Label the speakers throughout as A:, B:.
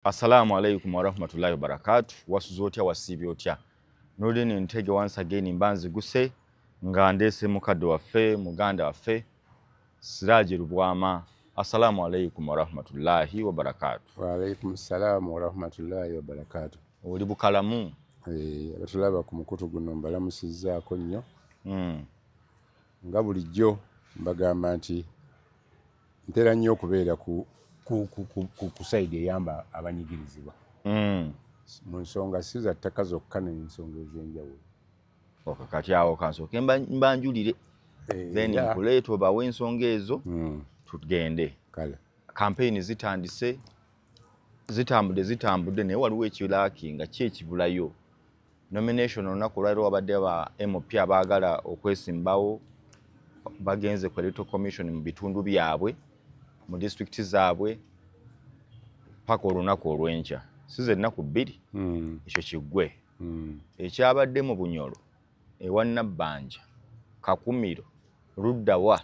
A: Assalamu alaikum warahmatullahi wabarakatuh. Wasuze otya, wasiibye otya? Nolini Ntege once again mbanzi guse nga ndeese mukadde waffe, muganda waffe Siraje Lubwama. Assalamu alaikum warahmatullahi wabarakatuh.
B: Wa alaikum salam warahmatullahi wabarakatuh.
A: Oli bukalamu?
B: Abatulaba ku mukutu guno mbalamusizzaako nnyo. Nga bulijjo mbagamba nti ntera nnyo okubeera ku side eyamba abanyigirizibwa. Mu nsonga si za ttaka zokka n'ensonga ez'enjawulo.
A: Okay, kati awo kansooke mbanjulire. Then nkuleete obawe ensonga ezo tugende.
B: Kale.
A: Campaign zitandise, zitambudde naye waliwo ekiraakinga ki ekibulayo. Nomination olunaku olwaleero wabadde ba MP abaagala okwesimbawo bagenze ku Electoral Commission mu bitundu byabwe, mu disitulikiti zaabwe paka olunaku olw'enkya. Si ze ennaku 2 ekyo kiggwe. Ekyabadde mu Bunyoro ewa Nabbanja, Kakumiro, Luddawa.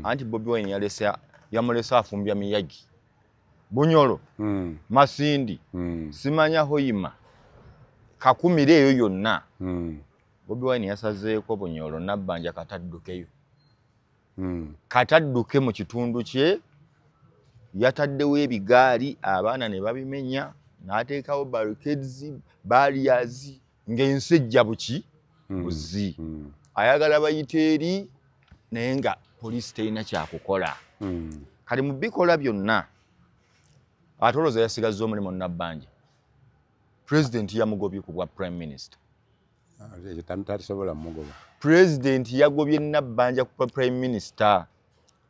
A: Anti Bobi Wine yamulese afumbya Miyagi. Bunyoro, Masindi, simanya Hoima, Kakumiro eyo yonna. Bobi Wine yasazeeko Bunyoro, Nabbanja kataddukeyo. Katadduke mu kitundu kye, yataddewo ebigaali abaana ne babimenya, n'ateekawo barricades, barriers, ng'ensi ejja buki buzi. Ayagala bayite eri naye nga poliisi terina kyakukola. Kati mu bikola byonna ate olowooza yasigazza omulimu Nabbanja. Pulezidenti yamugobye ku bwa Prime Minister.
B: Tasobola mugoba.
A: Pulezidenti yagobye Nabbanja ku bwa Prime Minister.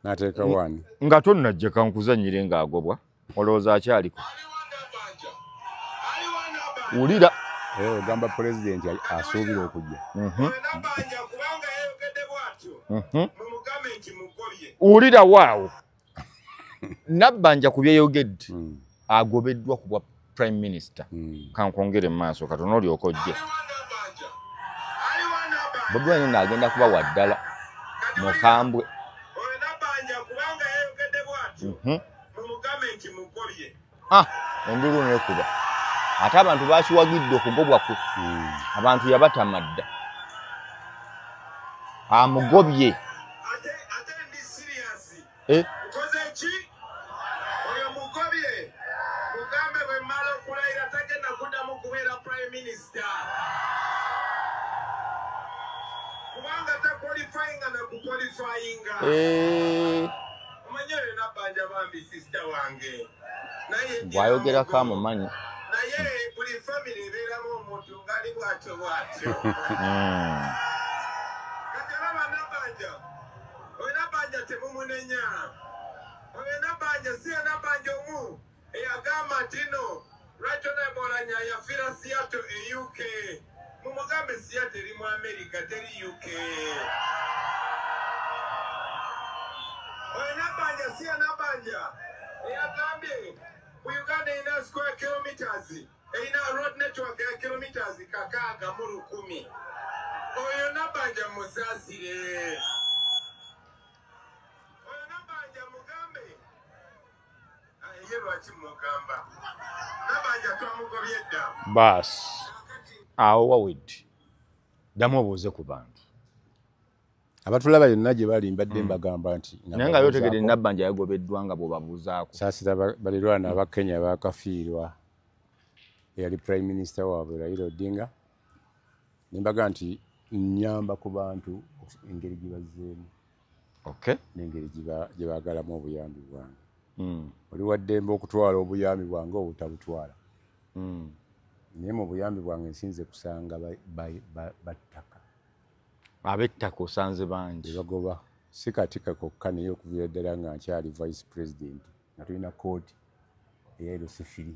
B: N'ateeka wani?
A: Nga tonnajja kankuzannyire ng'agobwa, olowooza akyaliko. Wulira.
B: Ogamba pulezidenti asuubira okujja.
A: Wulira waawo. Nabbanja ku byeyogedde agobeddwa ku bwa Prime Minister. Kankwongere mu maaso katono olyoke ojje. Bobi Wine nno agenda kuba wa ddala mukambwe. Enduulu n'ekuba. Ate abantu bakiwagidde okugobwa kwe. Abantu yabatama dda. Amugobye. Bw'ayogerako amumanyi.
C: Naye buli famire ebeeramu omuntu ng'ali bw'atyo bw'atyo. Kati olaba Nabbanja, oyo Nabbanja temumunenya. Oyo Nabbanja si ye Nabbanja omu eyagamba nti no Right Honorable Oulanyah yafiira Seattle e UK. Mumugambe Seattle eri mu America teri UK. Oyo Nabbanja si ye Nabbanja eyagambye mu Uganda erina square kilometers, erina road network ya kilometers 6,000. Oyo Nabbanja musaasire. Oyo Nabbanja mugambe. Ye lwaki mugamba? Nabbanja twamugobye dda.
A: Baasi awo wawedde. Ddamu obuuze ku bantu.
B: Abatulaba yonna gye bali mbadde mbagamba nti
A: naye nga yotegedde Nabbanja yagobeddwa nga bw'obabuuzaako.
B: Saasira balirwana aba Kenya bakafiirwa eyali Prime Minister waabwe Raila Odinga. Ne mbaga nti nnyamba ku bantu engeri gye bazzeemu. N'engeri gye baagalamu obuyambi bwange. Oli wa ddembe okutwala obuyambi bwange obutabutwala. Naye mu buyambi bwange nsinze kusanga battaka.
A: Ab'ettaka osanze bangi.
B: Bagoba si katika kokka naye okuviira ddala nga nkyali Vice President nga tulina kooti eya LC3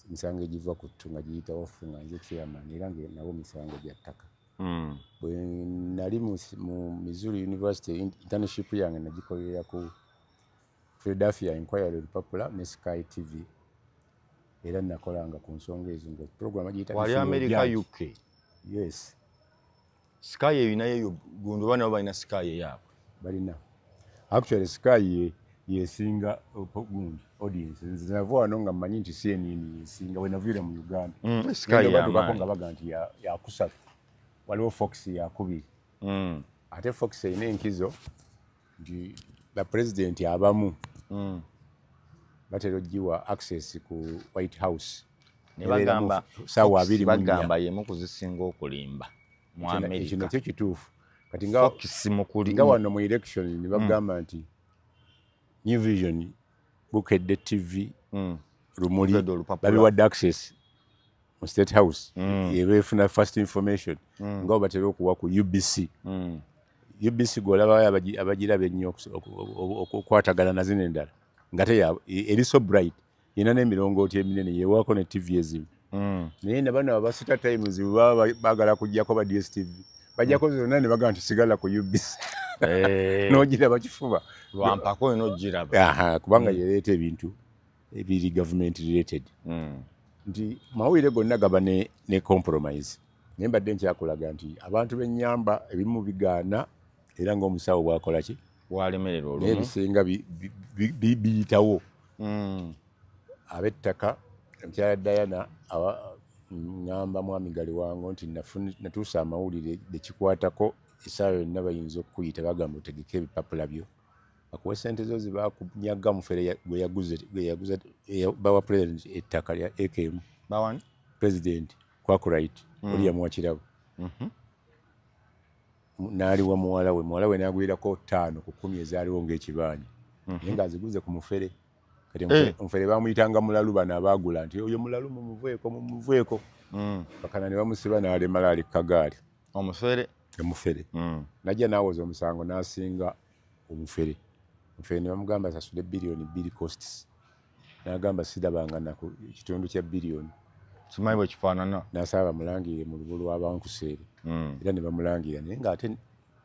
B: emisango egiva ku ttu nga giyita waffe nga nze chairman era nga nabo misango gya ttaka. Bwe nali mu Missouri University internship yange nagikolera ku Philadelphia Inquirer Lupapula ne Sky TV era nakolanga ku nsonga ezo nga program agiyita
A: Wali America, UK?
B: Yes.
A: Sky erinayo gundi oba nabo balina Sky eyaabwe?
B: Balina. Actually Sky Yesinga gundi audience. Nze nava wano nga mmanyi nti CNN yesinga we naviira mu Uganda.
A: Sky
B: batukako nga baga nti yakusatu, waliwo Fox yakubiri. Ate Fox erina enkizo nti bapulezidenti abamu batera ogiwa access ku White House.
A: Ne bagamba
B: saawa 24.
A: Bagamba yemu kuzisinga okulimba mu America.
B: Ekyo nakyo kituufu. Kati nga
A: Fox mukuli
B: nga wano mu election ne bagamba nti New Vision, Bukedde TV, Rumuli babiwadde access mu State House. Yebefuna first information nga batera okuwa ku UBC. UBC gw'olaba abagiraba ennyo okukwatagana na zino endala nga te eri so bright, yina n'emirongooti eminene, yewaako ne TV ezimu. Naye na bano aba Star Times baba baagala kuggyako ba DSTV, bajjako zonna ne bagamba nti sigala ku UBC. N'ogiraba kifuba
A: lwampako olina ogiraba,
B: kubanga yereeta ebintu ebiri government related. Nti mawulire gonna gaba ne compromise. Naye mbadde nkyakulaga nti abantu b'ennyamba ebimu bigaana, era ng'omusawo bw'akola ki
A: walemererwa olumu,
B: n'ebisinga biyitawo. Ab'ettaka, omukyala Diana ŋŋamba mwami Galiwango nti natuusa amawulire bekikwatako essaawa yonna bayinza okukuyita, bagamba otegeke ebipapula byo bakuwe ssente zo zibakunyaga mufere gwe yaguza bawa president ettaka lya AKM.
A: Bawani?
B: President Kwakurait oli yamuwa kirabo. N'aliwa muwala we, muwala we n'agwirako 5 ku 10 ezaaliwo ng'ekibanja, naye ng'aziguze ku mufere. Kati omufere bamuyitanga mulalu, bano abaagula nti oyo mulalu mumuveeko mumuveeko. Bakana ne bamusiba n'alemala ali ku kagaali.
A: Omufere?
B: Omufere. Najja n'awoza omusango n'asinga omufere. Omufere ne bamugamba asasule 2 billion costs. N'agamba sirabanga naku kitundu kya biliyoni.
A: Simanyi bwe kifaanana.
B: N'asaba bamulangirire mu lubu lw'abankuseere. Era ne bamulangira, naye ng'ate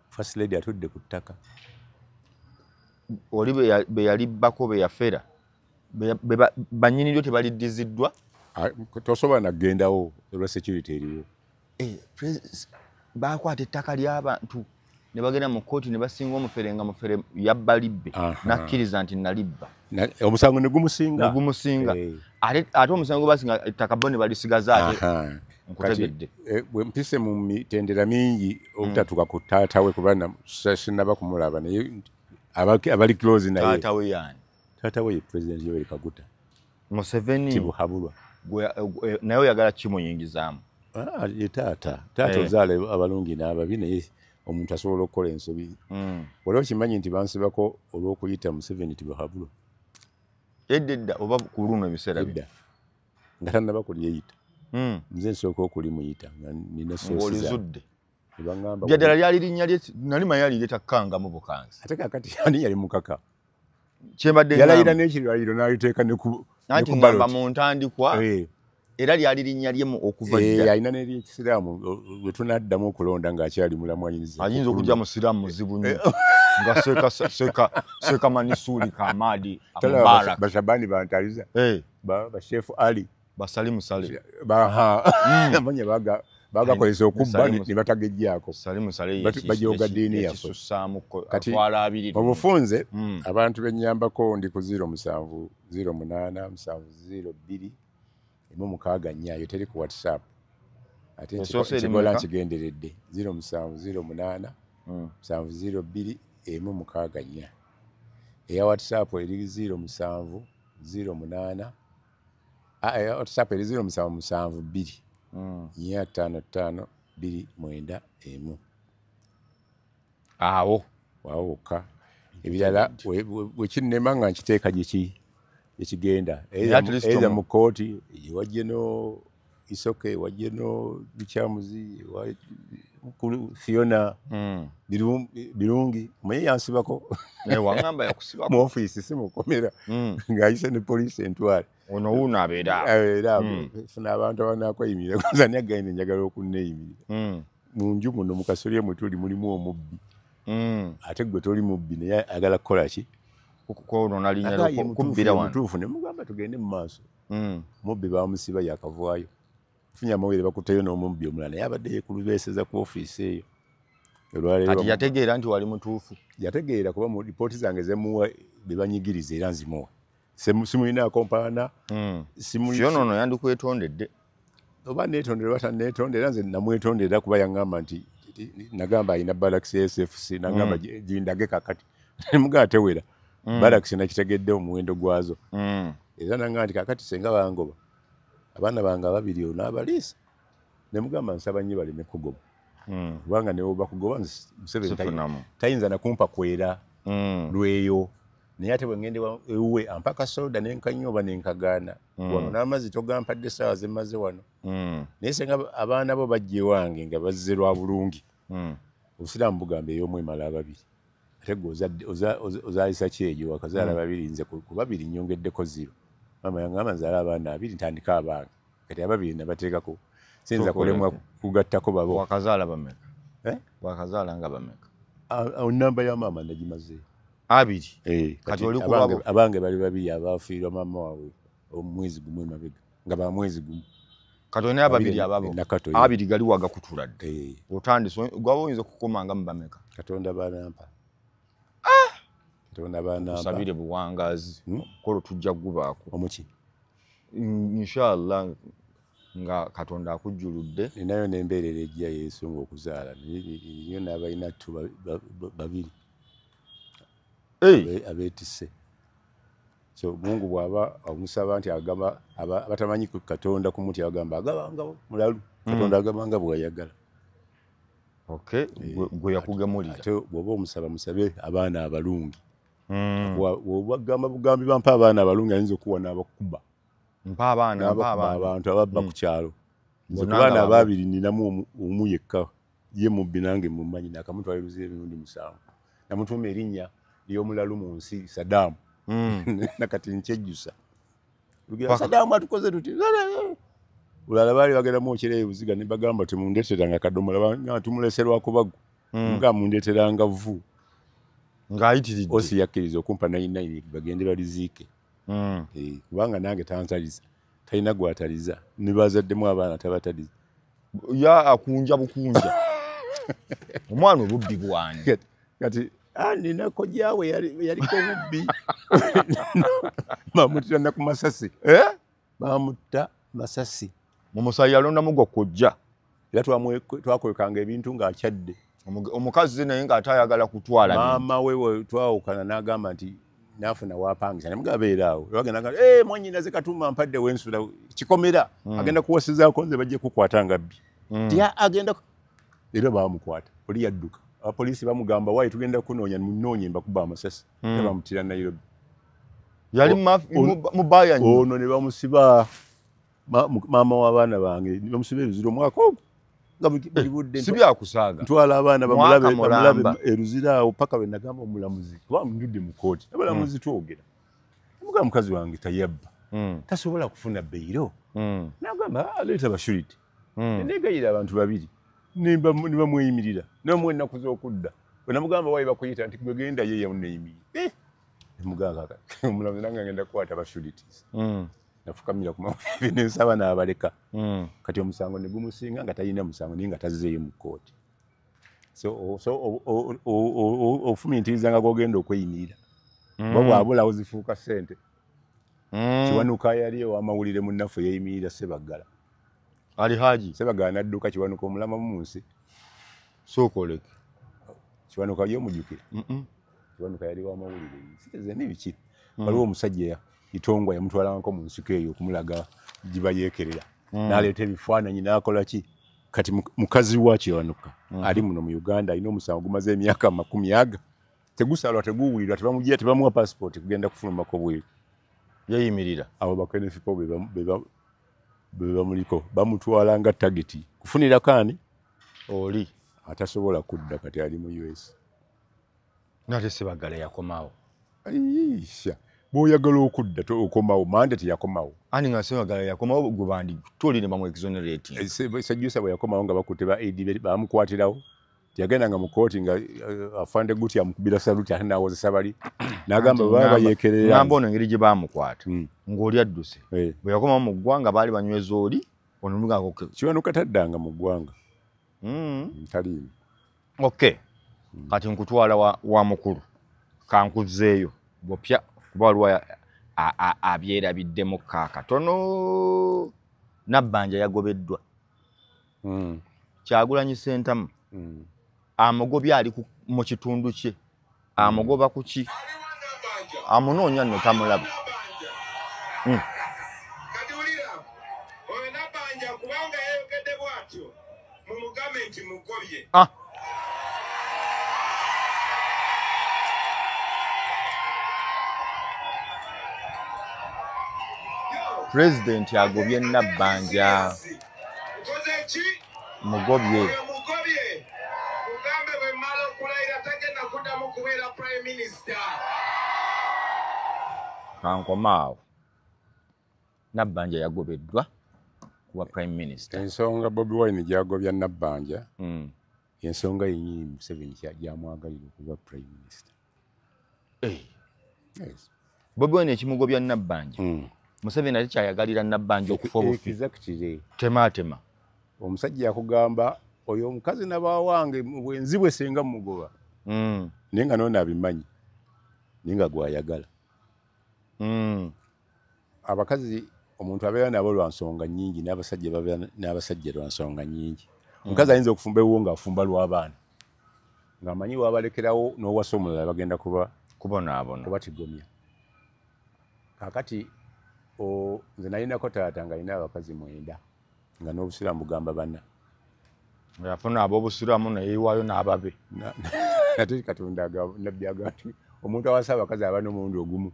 B: First Lady atudde ku ttaka.
A: Oli be yalibbako be yafera, bannyini lyo tebaliddiziddwa?
B: Tosobola nakugendawo olwa security eriwo.
A: Baakwata ettaka ly'abantu ne bagenda mu kkooti ne basinga omufere nga mufere yabba libbe, n'akkiriza nti nalibba.
B: Omusango ne gumusinga.
A: Ne gumusinga. Ate omusango basinga ettaka bo ne balisigaza ate. Nkutegedde.
B: Bwe mpise mu mitendera mingi obutatuuka ku taata we kuba sinnaba kumulaba, naye abali close naye.
A: Taata we y'ani?
B: Taata we ye President Yoweri Kaguta
A: Museveni.
B: Tibuhaburwa.
A: Naye oyagala kimuyingizaamu?
B: Ye taata. Taata ozaala abalungi n'ababi, naye omuntu asobola okukola ensobi. Wali okimanyi nti bansibako olw'okuyita Museveni Tibuhaburwa?
A: Edda edda oba ku luno ebiseera bino?
B: Edda. Nga tannaba kulyeyita. Nze nsooka okulimuyita nga nina sources zange.
A: Ng'olizudde.
B: Ne baŋŋamba
A: Ddala lyali linnya lye nali manyi lyetakkanga mu bukanzi.
B: Ate kaakati ani yali mukaka?
A: Kyembadde
B: Yalayira
A: ŋŋamba.
B: n'ekirayiro n'aliteeka ne ku
A: Anti
B: ballot.
A: ŋŋamba mu ntandikwa, era lyali linnya lye mu okuva dda.
B: Alina n'eryekisiraamu, bwe tunaddamu okulonda ng'akyali mulamu ayinza
A: Ayinza okujja musiraamu muzibu nnyo. Nga Seeka Manisuuli Kamadi Mubarak.
B: Bashabani bantaliza. Bashefu Ali.
A: Basalimu Sale.
B: Amanya bagakozesa okubba ne batagejjaako.
A: Salimu Sale
B: Bajooga ddiini yaffe.
A: yekisusaamuko,
B: Kati
A: atwala abiri.
B: mu bufunze, abantu bennyambako ndi ku 07 08 7 02 164, eyo teri ku WhatsApp. Ate
A: Esoose eri
B: nkigola
A: mmeka?
B: nkigenderedde. 07 08 7 02 164. Eya WhatsApp eri 07 08, eya WhatsApp eri 07 7 2 4 5 5 2 9 1.
A: Awo.
B: Awo wokka. Ebirala bwe kinnema nga nkiteeka gye kigenda.
A: Naye at least
B: Either mu kkooti, ewa Geno Isoke, ewa Geno Lukyamuzi, ewa Mukulu Fiona, Birungi, omanyi yansibako.
A: Waŋŋamba yakusibako.
B: Mu ofiisi si mukomera. Ng'ayise ne poliisi entwale.
A: Ono wuuno abeera awo.
B: Abeera awo. Funa abantu abanakweyimirira. Kwanza ani agambye njagala okunneeyimirira? Mu nju muno mu kasolya mwe tuli mulimu omubbi. Ate ggwe toli mubbi naye ayagala kukola ki?
A: Kwonoona linnya
B: Ate
A: lyo
B: ye
A: kubbira wano.
B: mutuufu ne mugamba tugende mu maaso. Mubbi baamusiba yakavaayo. Funye amawulire bakutteyo n'omubbi omulala naye abadde yeekulubeeseza ku ofiisi eyo.
A: Kati yategeera nti wali mutuufu.
B: Yategeera kuba mu ripooti zange zemuwa bebanyigiriza era nzimuwa. Simulinaako mpaana.
A: Fiona ono yandikwetondedde.
B: Oba neetondera oba tanneetondera, era nze namwetondera kuba yaŋŋamba nti nagamba alina barracks SFC, nagamba gindage kakati. Nemugamba tewera. Barracks nakitegedde omuwendo gwazo. Era nangamba nti kakati senga bangoba abaana bange ababiri onaabaliisa. Nemugamba nsaba nnyo baleme kugoba. Kubanga ne bw'oba kugoba Museveni tayinza nakumpa kwera lweyo. Naye ate bwe ngende ewuwe ampa kasoda ne nkanywa oba ne nkagaana. Wano n'amazzi togampadde essaawa ze mmaze wano. Naye senga abaana bo bajja ewange nga bazze lwa bulungi. Obusiraamu bugamba ey'omu emala ababiri. Ate gwe ozaalisa ki egyo wakazaala babiri, nze ku babiri nnyongeddeko 0. Maama yangamba nzaala abaana abiri ntandike abange. Kati ababiri nabateekako. Siyinza kulemwa kugattako babo.
A: Wakazaala bameka? Wakazaala nga bameka?
B: Namba ya maama nagimazeeyo.
A: 2. Kati oli kubabo?
B: Abange bali babiri abaafiirwa maama waabwe omwezi gumu emabega nga ba mwezi gumu.
A: Kati olina ababiri ababo. 2 gali wagakutula dda. Otandise gwaba oyinza okukomanga mu bameka?
B: Katonda banampa. Katonda banampa.
A: Tusabire buwangaazi. Mukolo tujja kugubaako.
B: Omuki?
A: Inshallah nga Katonda akujjuludde.
B: Ninayo n'embeerera ejja yeesunga okuzaala. Niyo n'abalina ttu babiri. Abeetisse. So Mungu bw'aba omusaba nti agamba abatamanyi ku Katonda kumutya agamba agabanga mulalu. Katonda agabanga bw'ayagala.
A: Okay, gwe yakugemulira.
B: Ate bw'oba omusaba musabe abaana abalungi. Bw'oba gamba bugambi bampa abaana abalungi ayinza okuwa n'abakuba.
A: Mpa abaana, mpa
B: abantu ababba ku kyalo. Nze ku baana ababiri nninamu omu yekka ye mubbi nange mumanyi nakamutwala Luzira emirundi 7. Namutuuma erinnya ly'omulalu mu nsi Saddam. Nakati nkyejjusa. Lugira Saddam atukoze tuti. Olala baali bagenda mwokera ebuziga ne bagamba temundeeteranga kadomola nga tumulese lwakubagu. Nga mundeeteranga vvu.
A: Ng'ayitiridde.
B: Osi yakkiriza okumpa 99 bagende baliziike. Kubanga nange tantaliza. Talina gw'ataliza. Ne bazaddemu abaana tabataliza.
A: Ya akunja bukunja. Omwana obubbi bwani.
B: Kati nina kojjawe yaliko bubbi. Bamutira na ku masasi. Bamutta masasi.
A: Mu musaayi yalondamu gwa kojja.
B: Era twakwekanga ebintu ng'akyadde.
A: Omukazi naye ng'ate ayagala kutwala.
B: Maama we twawukana n'agamba nti nafuna wapangisa ne mugamba beera awo. Bagenda nga mwannyinaze Katumba mpadde wensula kikomera. Agenda kuwasizaako nze bajje kukwata nga bbi. Tya agenda era baamukwata. Oli yadduka. Abapoliisi bamugamba waayi tugenda kunoonya munoonye mbakuba amasasi. Era bamutira Nairobi.
A: Yali mubaya nnyo.
B: Ono ne bamusiba maama w'abaana bange ne bamusiba ebizira omwaka ogwo. Nga buli budde
A: si byakusaaga.
B: Ntwala abaana bamulabe eruzira awo paka we nagamba omulamuzi kuba njudde mu kkooti. Abalamuzi twogera. Namugamba mukazi wange tayabba. Tasobola kufuna beyiro. Nagamba aleeta bashuriti. Negayira abantu babiri. Ne bamweyimirira. Namuwa ennaku z'okudda. Bwe namugamba waayi bakuyita nti gwe genda ye yamuneeyimirira. Nemugamba omulamuzi nange ngenda kukwata bashuriti. Nafukamira ku maviivi ne nsaba n'abaleka. Kati omusango ne gumusinga nga talina musango naye nga tazzeeyo mu kkooti. So ofumiitiriza nga gw'ogenda okweyimirira. Kuba bw'abulawo zifuuka ssente. Kiwanuka yali ow'amawulire munnaffe yeeyimirira Ssebaggala.
A: Ali Haji.
B: Ssebaggala n'adduka Kiwanuka omulama mu nsi.
A: Sooka oleke.
B: Kiwanuka ye omujjukira? Kiwanuka yali w'amawulire. Siteze biki. Waliwo omusajja Itongwa yamutwalangako mu nsiko eyo okumulaga gye bayeekerera. N'aleeta ebifaananyi n'akola ki. Kati mukazi wa Kiwanuka ali muno mu Uganda alina omusango gumaze emyaka 20. Tegusalwa teguwulirwa tebamuggyira tebamuwa passport kugenda kufulumako bweru.
A: Yeeyimirira.
B: Abo bakenefipo be bamuliko bamutwala nga tageti kufunirako ani
A: oli
B: atasobola kudda kati ali mu US.
A: Nate Ssebaggala yakomawo.
B: Aisha bw'oyagala okudda okomawo mandate yakomawo.
A: Ani nga Ssebaggala yakomawo gwe bandi toli ne bamu exonerate.
B: Ssejusa bwe yakomawo nga bakutte ba AD bamukwatirawo. Yagendanga mu kkooti nga afande Guti amukubira saluti ate n'awozesa bali. N'agamba baba bayeekerera.
A: Ngamba ono engeri gye baamukwata ng'oli adduse. Bwe yakomawo mu ggwanga baali banyweza oli ono mugamba okay.
B: Kiwanuka taddanga mu ggwanga. Taliimu.
A: Okay. Kati nkutwala wa mukulu kankuzeeyo bopya kuba waliwo abyerabiddemu kaakatono. Nabbanja yagobeddwa. Kyagulanyi Ssentamu amugobye ali mu kitundu kye, amugoba ku ki? Amunoonya nno tamulaba.
C: Kati wulira, oyo Nabbanja kubanga yayogedde bw'atyo, mumugambe nti mugobye.
A: Pulezidenti agobye Nabbanja. Mugobye.
C: Mugobye. Mugambe bwe mmala okulayira tagenda kuddamu kubeera Prime Minister.
A: Kankoma awo. Nabbanja yagobeddwa kuba Prime Minister.
B: Ensonga Bobi Wine gy'agobya Nabbanja, ensonga yennyini Museveni gy'amwagalira okuba Prime Minister. Yes.
A: Bobi Wine ekimugobya Nabbanja. Museveni ate kyayagalira Nabbanja okufa obufi.
B: Exactly.
A: Temaatema.
B: Omusajja yakugamba oyo omukazi nabawange bwenzi bwe senga mugoba. Naye nga n'ono abimanyi, naye nga gw'ayagala. Abakazi omuntu abeera nabo lwa nsonga nnyingi, n'abasajja babeera n'abasajja lwa nsonga nnyingi. Omukazi ayinza okufumba ewuwo ng'afumba lw'abaana, ng'amanyi w'abalekerawo n'owasa omulala bagenda kuba
A: kubonaabona,
B: kubatigomya. Kaakati nze nalinako taata ng'alina abakazi 9, nga n'obusiraamu bugamba 4.
A: Yafuna ab'obusiraamu ne yeewaayo n'ababe.
B: Ate Katonda Nabbi agamba nti omuntu awasa abakazi aba n'omulundi ogumu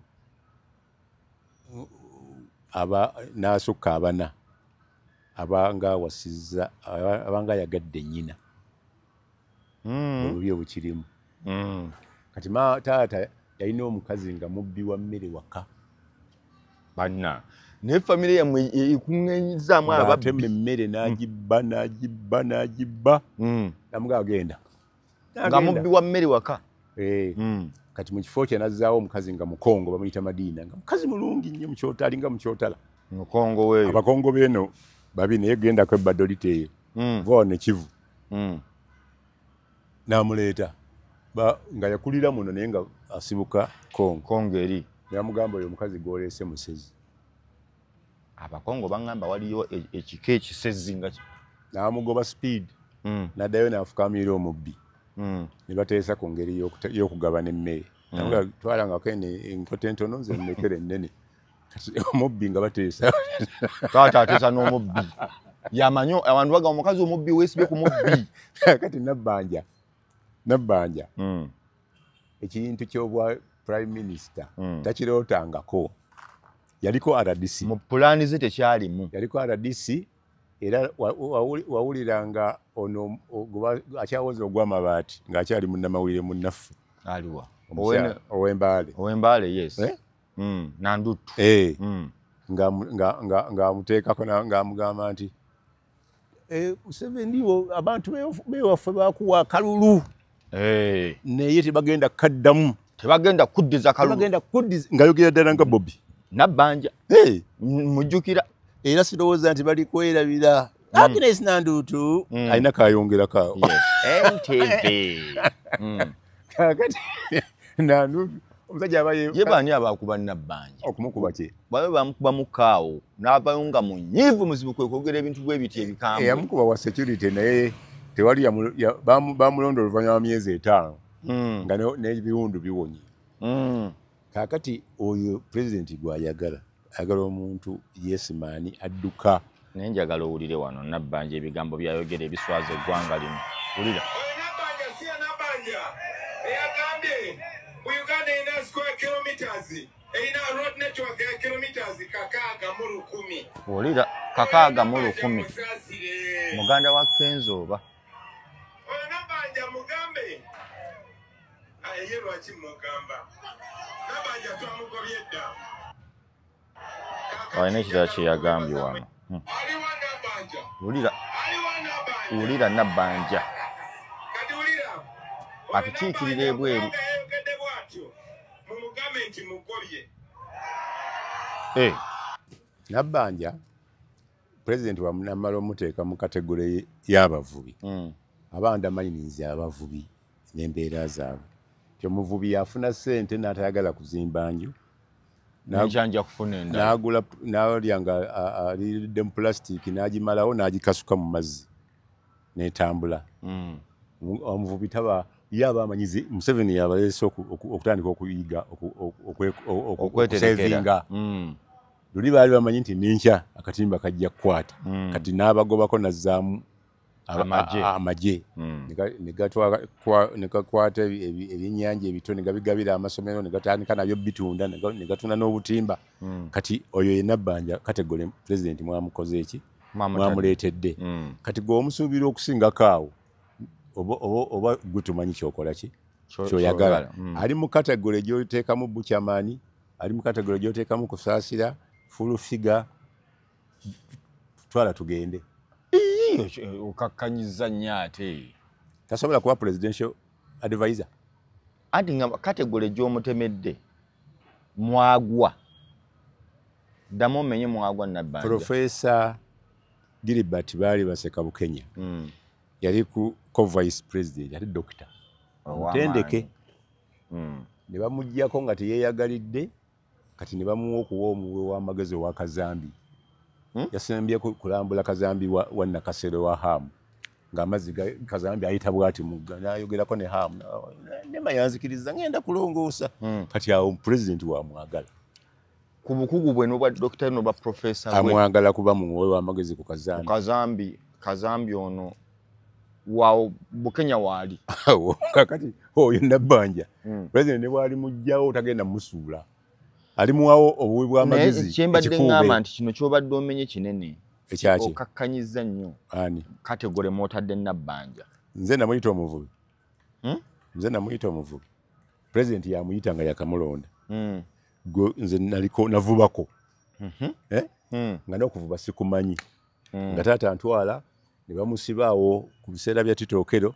B: aba n'asukka 4, abanga awasizza, abanga ayagadde nnyina. Obubi obukirimu. Kati taata yalina omukazi nga mubbi wa mmere waka.
A: Banna naye famire yammwe ekuŋŋenyizaamu ababbi.
B: Ng'atema emmere n'agibba n'agibba n'agibba. Namuga agenda.
A: Nga mubbi wa mmere waka.
B: Kati mu kifo kye n'azzaawo omukazi nga Mukongo, bamuyita Madiina, nga mukazi mulungi nnyo mukyota, alinga mukyotala.
A: Mukongo weeyo.
B: Abakongo beeno babi, naye gendako ebbadolite eyo. Va wano Kivu. N'amuleeta. Nga yakulira muno naye nga asibuka Kongo.
A: Kongo eri.
B: Yamugamba oyo omukazi gw'oleese musezi.
A: Abakongo baŋŋamba waliyo ekika ekisezi nga
B: N'amugoba speed. N'addayo n'afukamira omubbi. Ne bateesa ku ngeri y'okugabana emmere. Namugamba twalangako eno enkota entono nze nnekere ennene. Kati omubbi nga bateesa.
A: Taata ateesa n'omubbi. Yamanyi abantu bagamba omukazi omubbi weesibye ku mubbi.
B: Kati Nabbanja. Ekintu ky'obwa Prime Minister takirootangako. Yaliko RDC.
A: Mu pulaani ze tekyalimu.
B: Yaliko RDC era wawuliranga ono akyawoza ogw'amabaati ng'akyali munnamawulire munnaffe.
A: Aliwa?
B: Ow'Embaale.
A: Ow'Embaale, yes. Nandutu.
B: Ng'amuteekako ng'amugamba nti Museveni abantu bewaffe bakuwa akalulu. Naye tebagenda kaddamu.
A: Tebagenda kuddiza kalulu.
B: Tebagenda kuddiza, ng'ayogera ddala nga Bobi.
A: Nabbanja. Mujjukira.
B: Era sirowooza nti bali kwerabira. Agnes Nandutu alina kayongerako awo.
A: NTV.
B: Kaakati Nandutu omusajja aba
A: ye baani abakuba Nabbanja?
B: Okumukuba ki?
A: Babe bamukuba mukaawo n'avaayo nga munyiivu muzibu kwe kwogera ebintu bwe biti ebikambwe.
B: Eyamukuba wa security naye tewali bamulonda oluvannyuma lwa myezi 5 nga n'ebiwundu biwonye. Kaakati oyo pulezidenti gw'ayagala, ayagala omuntu yesimaani adduka.
A: Naye njagala owulire wano Nabbanja ebigambo by'ayogera ebiswaza eggwanga lino. Wulira.
C: Oyo Nabbanja si ye Nabbanja eyagambye mu Uganda erina square kilometers, erina road network ya kilometers 6,000.
A: Wulira, 6,000. Muganda wa Kenzo oba?
C: Oyo Nabbanja mugambe. Ye lwaki mugamba? Nabbanja twamugobye dda.
A: Alina ekirala kye yagambye wano. Wulira. Wulira Nabbanja.
C: Kati wulira.
A: Atukiikirira ebweru.
C: Mumugambe nti mugobye.
B: Nabbanja pulezidenti wamala omuteeka mu kategole y'abavubi. Aba undermininze abavubi. n'embeera zaabwe. Ti omuvubi yafuna ssente n'atayagala kuzimba nju, n'agula n'alya nga aliridde mu pulasitiiki n'agimalawo n'agikasuka mu mazzi n'etambula. Omuvubi taba ye aba amanyizi. Museveni yabaleese okutandika okuyiga okusevinga. Luli baali bamanyi nti nenkya akatimba kajja kukwata, kati n'abagobako nazzaamu amagye ne gakwata ebyennyanja ebito ne gabigabira amasomero ne gatandika nabyo bitunda ne gatunda n'obutimba. Kati oyo ye Nabbanja category pulezidenti mwamukoze eki, mwamuleetedde. Kati gwe omusuubira okusingako awo oba gwe tumanyi kyokola ki kyoyagala. Ali mu category gy'oteekamu Buchaman, ali mu category gy'oteekamu Kusaasira, Full Figure, twala tugende.
A: Okakkanyiza nnyo ate.
B: Tasobola kuba presidential advisor.
A: Anti nga category gy'omutemedde mwagwa. Ddamu omenye mwagwa Nabbanja.
B: Professor Gilbert baali baseka Bukenya. Yali ku co-vice president, ate doctor. Mutendeke. Ne bamuggyako nga teyeeyagalidde, kati ne bamuwa okuwa omuwe w'amagezi owa Kazambi. Yasembye kulambula Kazambi wa Nakasero wa Hamu. Ng'amazzi Kazambi ayita bw'ati mugga, n'ayogerako ne Hamu. Ne yanzikiriza ngenda kulongoosa. Kati awo pulezidenti wamwagala.
A: Ku bukugu bwe n'obwa doctor n'obwa professor bwe.
B: Amwagala kuba muwe w'amagezi ku Kazambi.
A: Kazambi, Kazambi ono wa Bukenya waali.
B: Kakati oyo Nabbanja. Pulezidenti ne bw'ali muggyawo tagenda musuula. Alimuwawo obuwi bw'amagezi.
A: Kyembadde ngamba nti kino ky'obadde omenye kinene.
B: Ekyaki?
A: Okakkanyiza nnyo.
B: Ani?
A: Category mw'otadde Nabbanja.
B: Nze namuyita omuvubi. Nze namuyita omuvubi. Pulezidenti yamuyita nga yakamulonda. Nze naliko navubako. Nga n'okuvuba sikumanyi. Nga taata antwala ne bamusibaawo ku biseera bya Titookero.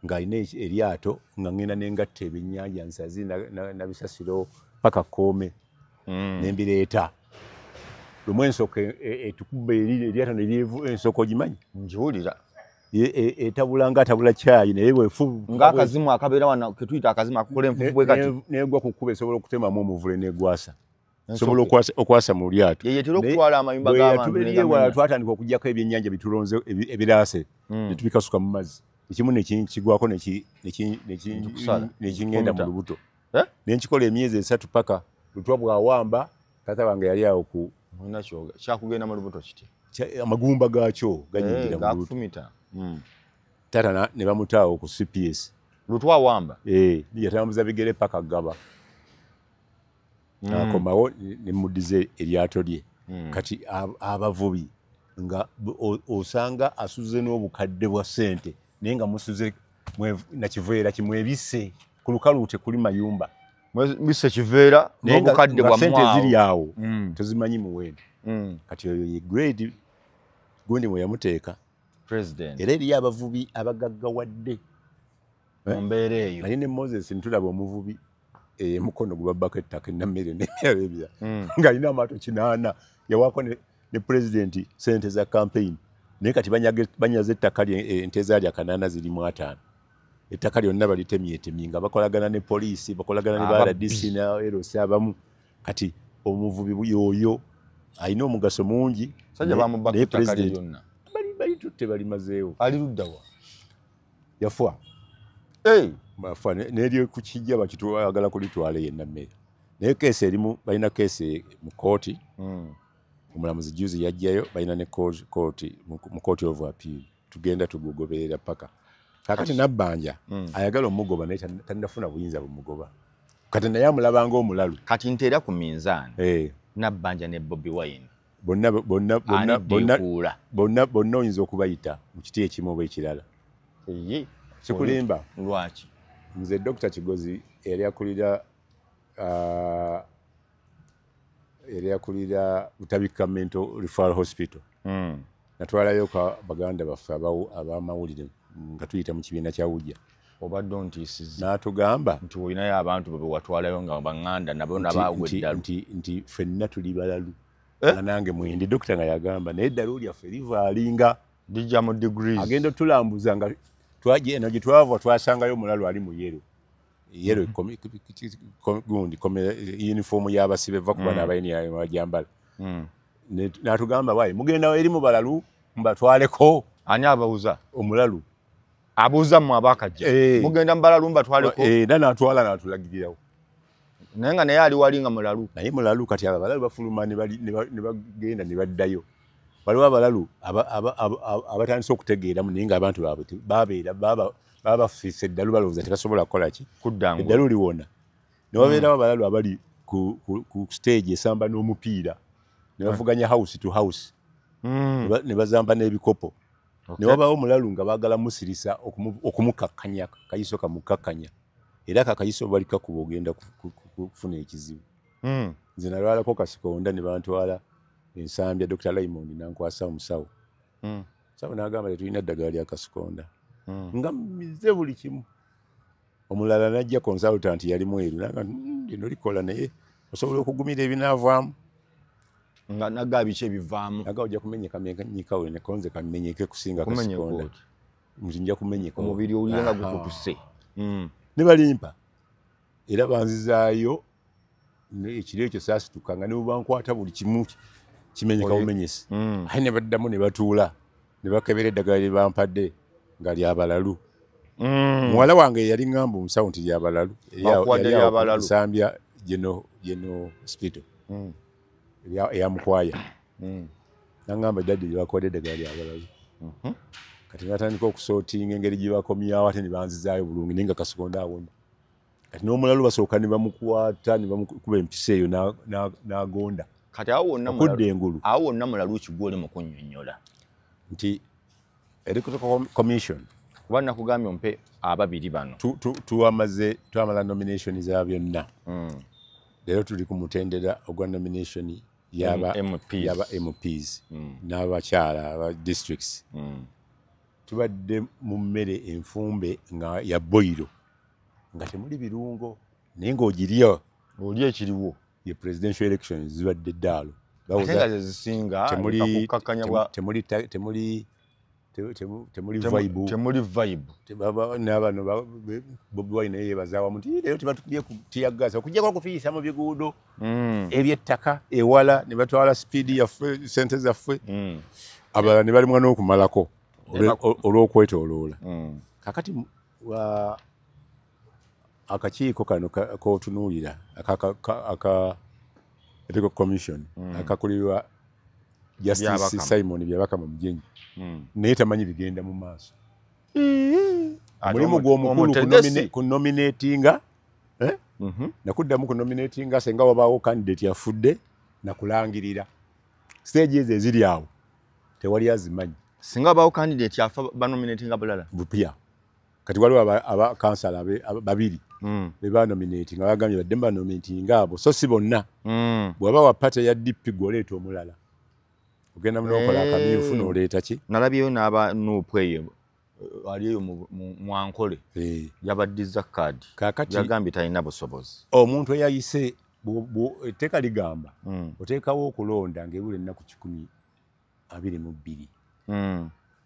B: Ng'alina eryato nga ngenda nengatta ebyennyanja nsazi na bisasiro paka Kkoome nembireeta. Lumu ensoko etukuba eryato ne lyevu ensoko ogimanyi?
A: Ngiwulira.
B: Etabula ng'atabula caayi naye bwefu
A: ng'akazimu akabeera wano ke tuyita akazimu akakola enfufu bwe kati.
B: Negwa ku kkubo esobola okutemamu omuvule n'egwasa. Esobola okwasa mu lyato.
A: Ye yetera okutwala amayumba g'abantu
B: ne gamenya. Twatandika okuggyako ebyennyanja bitulonze ebiraase ne tubikasuka mu mazzi. Ekimu ne kigwako ne kingenda mu lubuto. Ne nkikola emyezi 3 paka lutwa bw'awamba taata wange yali awo ku
A: kyakugenda mu lubuto kiti.
B: Amagumba gaakyo ganyingira mu lubuto.
A: Gakufumita.
B: Taata ne bamutaawo ku CPS.
A: Lutwa awamba?
B: Yatambuza bigere paka Gaba. Akomawo ne muddize eryato lye. Kati abavubi nga osanga asuze n'obukadde bwa ssente naye nga musuze na kiveera kimwebisse ku lukalu tekuli mayumba.
A: Bisse kiveera n'obukadde bwa
B: ssente ziri awo tozimanyi muwendo. Kati oyo ye grade gundi mwe yamuteeka
A: president.
B: Era eriyo abavubi abagaggawadde
A: mu mbeera eyo.
B: Naye ne Moses ntulaba omuvubi emukono gubabbako ettaka ennammere n'ebirala ebirala ng'alina amaato 8 yawaako ne pulezidenti ssente za campaign. Naye kati banyaze ettaka lye ente zaali 8 ziri mu 5. Ettaka lyonna balitemyetemye nga bakolagana ne poliisi, bakolagana ne ba RDC na LC abamu. Kati omuvubi yoyo alina omugaso mungi.
A: Sajja bamubbako ettaka lye lyonna.
B: Balitutte balimazeewo.
A: Ali ludda wa?
B: Yafa. Bafa n'eryo ku kijja bakitwagala kulitwala yenna mmere. Naye keesi erimu balina keesi mu kkooti. Omulamuzi juzi yajjayo balina ne kooti mu court of appeal. Tugenda tugugoberera paka. Kakati Nabbanja ayagala omugoba naye tannafuna buyinza bumugoba. Kati naye amulaba ng'omulalu.
A: Kati nteera ku minzaani. Nabbanja ne Bobi Wine.
B: Bonna bonna bonna bonna bonna bonna oyinza okubayita mu kiti ekimu oba ekirala. Sikulimba.
A: Lwaki?
B: Nze Dr. Kigozi yali akulira Butabika Mental Referral Hospital. Natwalayo ka baganda baffe ab'amawulire nga tuyita mu kibiina kya Wujja.
A: Obadde ontiisizza.
B: N'atugamba
A: nti olinayo abantu be watwalayo nga baŋŋanda nabo nabaagwa eddalu.
B: Nti ffenna tuli balalu. Nange mwende dokita nga yagamba naye eddalu lyaffe livaalinga
A: lijja mu degrees.
B: Agenda otulambuza nga Eno gye twava twasangayo omulalu ali mu yellow. Yellow gundi uniform y'abasibe va kuba n'abayini bajambala. N'atugamba wayi mugenda eri mu balalu mbatwaleko.
A: Ani ababuuza?
B: Omulalu.
A: Abuuza mmwe abakajja. Mugenda mu balalu mbatwaleko.
B: Era n'atwala n'atulagirirawo.
A: Naye nga naye ali wali nga mulalu.
B: Naye mulalu kati abalalu bafuluma ne bagenda ne baddayo. Waliwo abalalu abatandise okutegeeramu naye ng'abantu baabwe babeera babafiisa eddalu balowooza tebasobola kukola ki?
A: Kuddangula.
B: Eddalu liwona. Ne wabeerawo abalalu abali ku stage esamba n'omupiira. Ne bavuganya house to house. Ne bazamba n'ebikopo. Ne wabawo omulalu nga baagala musirisa okumukakkanya, kayiso kamukakkanya. Era kakayiso bali kakuba ogenda kufuna ekizibu. Nze nalwalako kasikonda ne bantwala Ensambya Dr. Raymond nankwasa omusawo. Musawo n'agamba tetulina ddagala lya kasikonda. Nga mmize buli kimu. Omulala n'ajja consultant yali mweru n'agamba lino likola naye osobola okugumira ebinaavaamu.
A: Nga naga biki ebivaamu?
B: Naga ojja kumenyeka menyeka ne konze kamenyeke kusinga kasikonda. Nja kumenyeka.
A: Omubiri owulira nga gukutuse.
B: Ne balimpa. Era banzizaayo ekiro ekyo saasituka nga ne bwe bankwata buli kimu kimenyeka bumenyesi. Aye ne baddamu ne batuula ne bakebera eddagala lye bampadde nga lya balalu. Muwala wange yali ŋŋamba omusawo nti lya balalu.
A: Yali
B: Nsambya General Hospital eya Mukwaya. N'aŋŋamba daddy lye bakuwadde eddagala lya balalu. Kati natandika okusootinga engeri gye bakomyawo ate ne banzizaayo bulungi naye nga kasikonda awona. Kati n'omulalu basooka ne bamukwata ne bamukuba empiso eyo n'agonda.
A: Kati awo wonna
B: okudda engulu.
A: Awo wonna mulalu ki gw'oli mu kunnyonnyola?
B: Nti Electoral Commission
A: kuba nakugambye ompe ababiri bano.
B: Twamala nomination za byonna. Leero tuli ku mutendera ogwa nomination y'aba MPs n'abakyala aba districts. Tubadde mu mmere enfumbe nga ya boyiro nga temuli birungo naye ng'ogirya
A: oli ekiriwo.
B: Ye presidential elections zibadde ddaalo.
A: Ate nga ze zisinga
B: temuli vibe.
A: Temuli vibe.
B: N'abano Bobi Wine naye yeebazaawa nti leero tebatukubye ku tear gas okuggyako okutuyisa mu biguudo eby'ettaka ewala ne batwala speed yaffe ssente zaffe. Abalala ne balimwa n'okumalako olw'okwetooloola. Kaakati akakiiko kano k'otunuulira aka Electoral Commission akakulirwa Justice Simon Byabakama Mugenyi naye tamanyi bigenda mu maaso. Mulimu gw'omukulu ku nominatinga nakuddamu ku nominatinga senga wabaawo candidate yafudde nakulangirira. Stage ezo eziri awo tewali azimanyi.
A: Singa wabaawo candidate yafa banominatinga bulala
B: bupya. Kati waliwo aba kansala babiri be banominatinga bagambye badde banominatinga abo so si bonna. Bw'aba wa party ya DP gw'oleeta omulala. Ogenda n'okola akamyufu n'oleeta ki?
A: Nalabyeyo n'aba NUP eyo ali eyo mu Ankole yabaddiza kaadi. Yagambye talina busobozi.
B: Omuntu eyayise etteeka ligamba oteekawo okulonda ng'ebula ennaku 122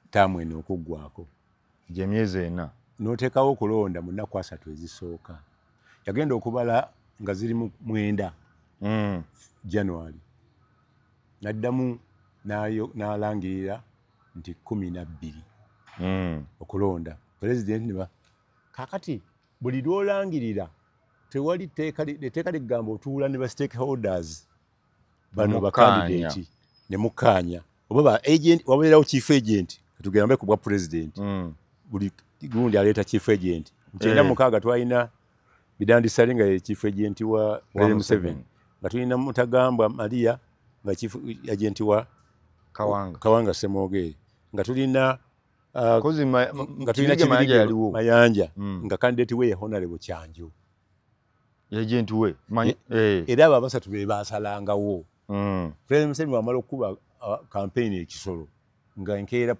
B: ttaamu eno okuggwako.
A: Gy'emyezi ena.
B: N'oteekawo okulonda mu nnaku 3 ezisooka. Yagenda okubala nga ziri mu 9 January. N'addamu n'alangirira nti 12 okulonda. Pulezidenti ne kaakati buli lw'olangirira tewali etteeka ligamba otuula ne ba stakeholders bano ba candidate ne mukkaanya. Oba ba agent wabeerawo chief agent tugambe ku bwa pulezidenti. Buli gundi aleeta chief agent. Mu 96 twalina Bidandi Ssali nga ye chief agent wa President Museveni. Nga tulina Mutagambwa Maria nga chief agent wa Kawanga Ssemwogerere. Nga tulina
A: Kibirige
B: Mayanja nga candidate we ye Honorable Kyanjo.
A: Agent we.
B: Era abo abasatu be baasalangawo. President Museveni bw'amala okukuba campaign ekisolo nga enkeera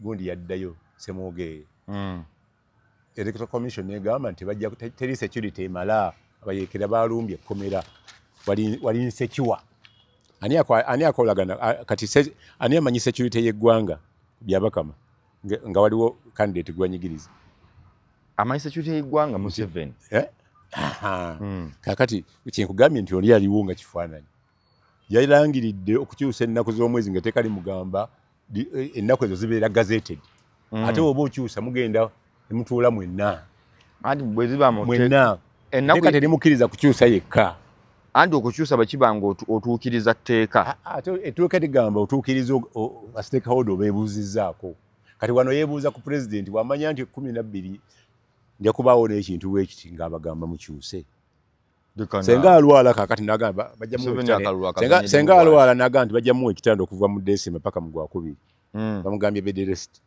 B: gundi yaddayo Ssemwogerere. Electoral Commission egamba nti bajja teri security emala abayeekera balumbye ekkomera wali insecure. Ani akolagana kati ani amanyi security y'eggwanga Byabakama Nga waliwo candidate gwanyigiriza.
A: Amanyi security y'eggwanga Museveni.
B: Kakati kyenkugambye nti oli yaliwo nga kifaananyi. Yalangiridde okukyusa ennaku z'omwezi nga tekali mugamba ennaku ezo zibeera gazetted. Ate oba okyusa mugenda ne mutuula mwenna.
A: Anti bwe ziba
B: mwenna. Ennaku terimukkiriza kukyusa yekka.
A: Anti okukyusa bwe kiba nga otuukiriza tteeka.
B: Ate etteeka ligamba otuukiriza stakeholder obeebuuzizzaako. Kati wano yeebuuza ku pulezidenti bw'amanya nti 12 nja kubaawo n'ekintu bwekiti ng'abagamba mukyuse. Senga alwala kakati n'agamba senga alwala n'agamba nti bajja muwa ekitanda okuva mu December paka mu gwakubiri. Bamugambye bed rest.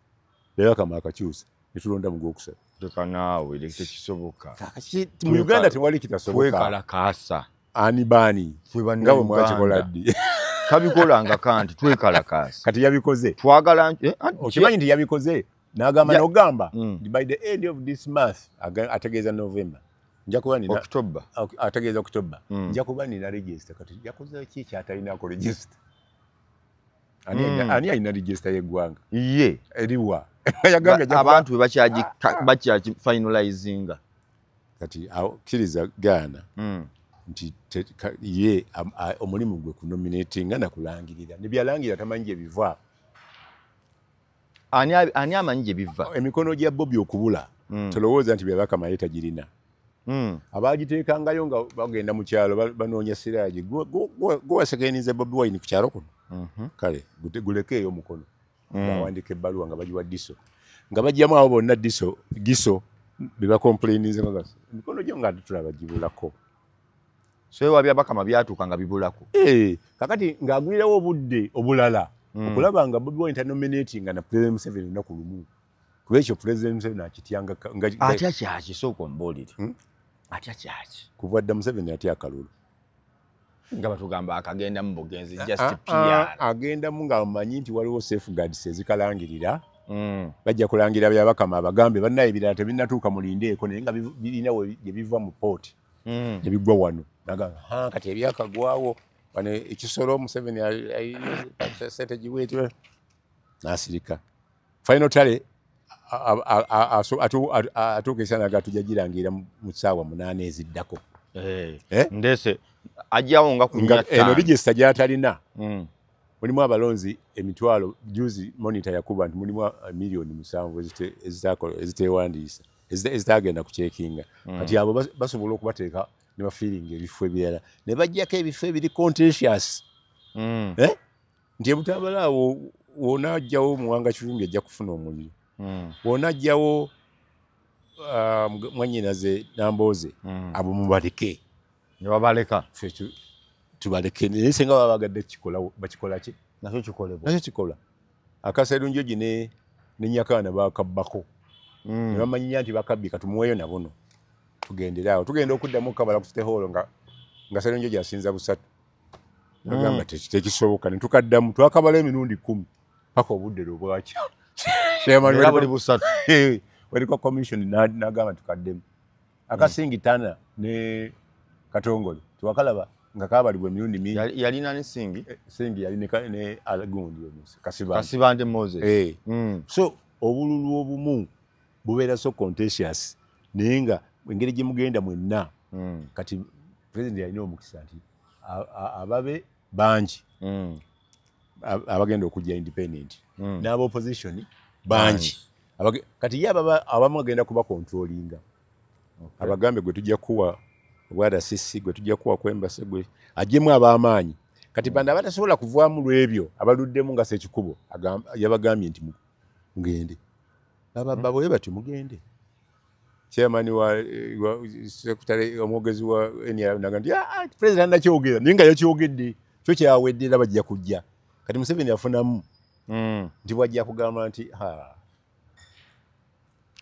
B: Leero akama akakyusa ne tulonda mu gwokusatu.
A: Leka naawe tekisoboka.
B: Mu Uganda tewali kitasoboka.
A: Twekalakaasa.
B: Ani baani? Nga bwe mwakikola ddi?
A: Tabikolanga kanti twekalakaasa.
B: Kati yabikoze.
A: Twagala
B: okimanyi nti yabikoze n'agamba n'ogamba by the end of this month ategeeza November. Nja kuba nina
A: October.
B: Ategeeza October. Nja kuba nina register kati yakoze ki ky'atalinaako register. Ani alina register y'eggwanga?
A: Ye.
B: Eriwa. Yagambye
A: abantu bakyagi finalizinga.
B: Kati kkiriza gaana. Nti ye omulimu gwe kunominatinga na kulangirira. Ne byalangirira tamanyi gye biva.
A: Ani amanyi gye biva?
B: Emikono gya Bobi okubula. Tolowooza nti Byabakama ye tagirina. Abaagiteekangayo nga bagenda mu kyalo banoonya siraagi. Gwe wasekenize Bobi Wine ku kyalo kuno. Kale gulekeeyo omukono. Bawandiika ebbaluwa nga bagiwa Diso. Nga baggyamu abo bonna Diso, Giso be bakomplaininze nga emikono gyo nga tulaba gibulako.
A: So ewa Byabakama byatuuka nga bibulako.
B: Kakati ng'agwirawo obudde obulala okulaba nga Bobi Wine tanominatinga na President Museveni olunaku lumu. Kuba ekyo President Museveni akityanga
A: atya kyaki sooka ombuulire. Atya kyaki?
B: Kuva dda Museveni atya akalulu.
A: Nga batugamba akagenda mu bugenzi just PR.
B: Agendamu ng'amanyi nti waliwo safeguards ezikalangirira. Bajja kulangira Byabakama abagambe bannaye ebirala tebinnatuuka mulindeeko naye nga birina gye biva mu port. Ne bigwa wano. Nagamba kati ebyakagwawo wano ekisolo Museveni sente giweetwe n'asirika. Final tally atuuka esaana nga tujja girangira mu ssaawa 8 eziddako.
A: Ndese ajjawo nga ku
B: eno register gy'atalina. Mulimu abalonzi emitwalo juzi monitor yakuba nti mulimu miliyoni 7 eziteewandiisa ezitagenda kucekinga. Kati abo basobola okubateeka ne bafiiringa ebifo ebirala ne baggyako ebifo ebiri contentious. Nti ebutabala awo w'onaggyawo Muwanga Kivumbi ajja kufuna omuliro. W'onaggyawo mwannyinaze Nambooze abo mubaleke.
A: Ne babaleka.
B: Ffe tubaleke naye singa baba bagadde kukikola bakikola ki?
A: Nakyo kikolebwa.
B: Nakyo kikola. Akaserunjogi ne Nyakaana baakabbako. Ne bamanya nti bakabbye katumuweeyo na buno. Tugendere awo. Tugenda okuddamu okukabala ku City Hall nga Serunjogi asinza busatu. Nagamba tekisoboka ne tukaddamu twakabala emirundi 10 paka obudde lwe bwakya.
A: Era buli busatu.
B: Weliko commission n'agamba tukaddemu. Akasingi Tana ne Katongole twakalaba nga kabalibwa emirundi mingi.
A: Yalina ne Singi?
B: Singi yali ne Alagundi ono Kasibante.
A: Kasibante Moses.
B: So obululu obumu bubeera so contentious naye nga engeri gye mugenda mwenna. Kati president yalina omukisa nti ababe bangi abagenda okujja independent n'aba opposition bangi. Kati ye abamu agenda kuba controllinga. Abagambe gwe tujja kuwa obwa RCC gwe tujja kuwa kwembase gwe ajjemu ab'amaanyi. Kati bano abatasobola kuvaamu lw'ebyo abaluddemu nga Ssekikubo yabagambye nti mugende. Bababba bwe batyo mugende. Chairman wa secretary omwogezi wa NRM n'agamba nti president nakyogera naye nga yakyogedde kyo kyawedde era bajja kujja. Kati Museveni afunamu nti bw'ajja kugamba nti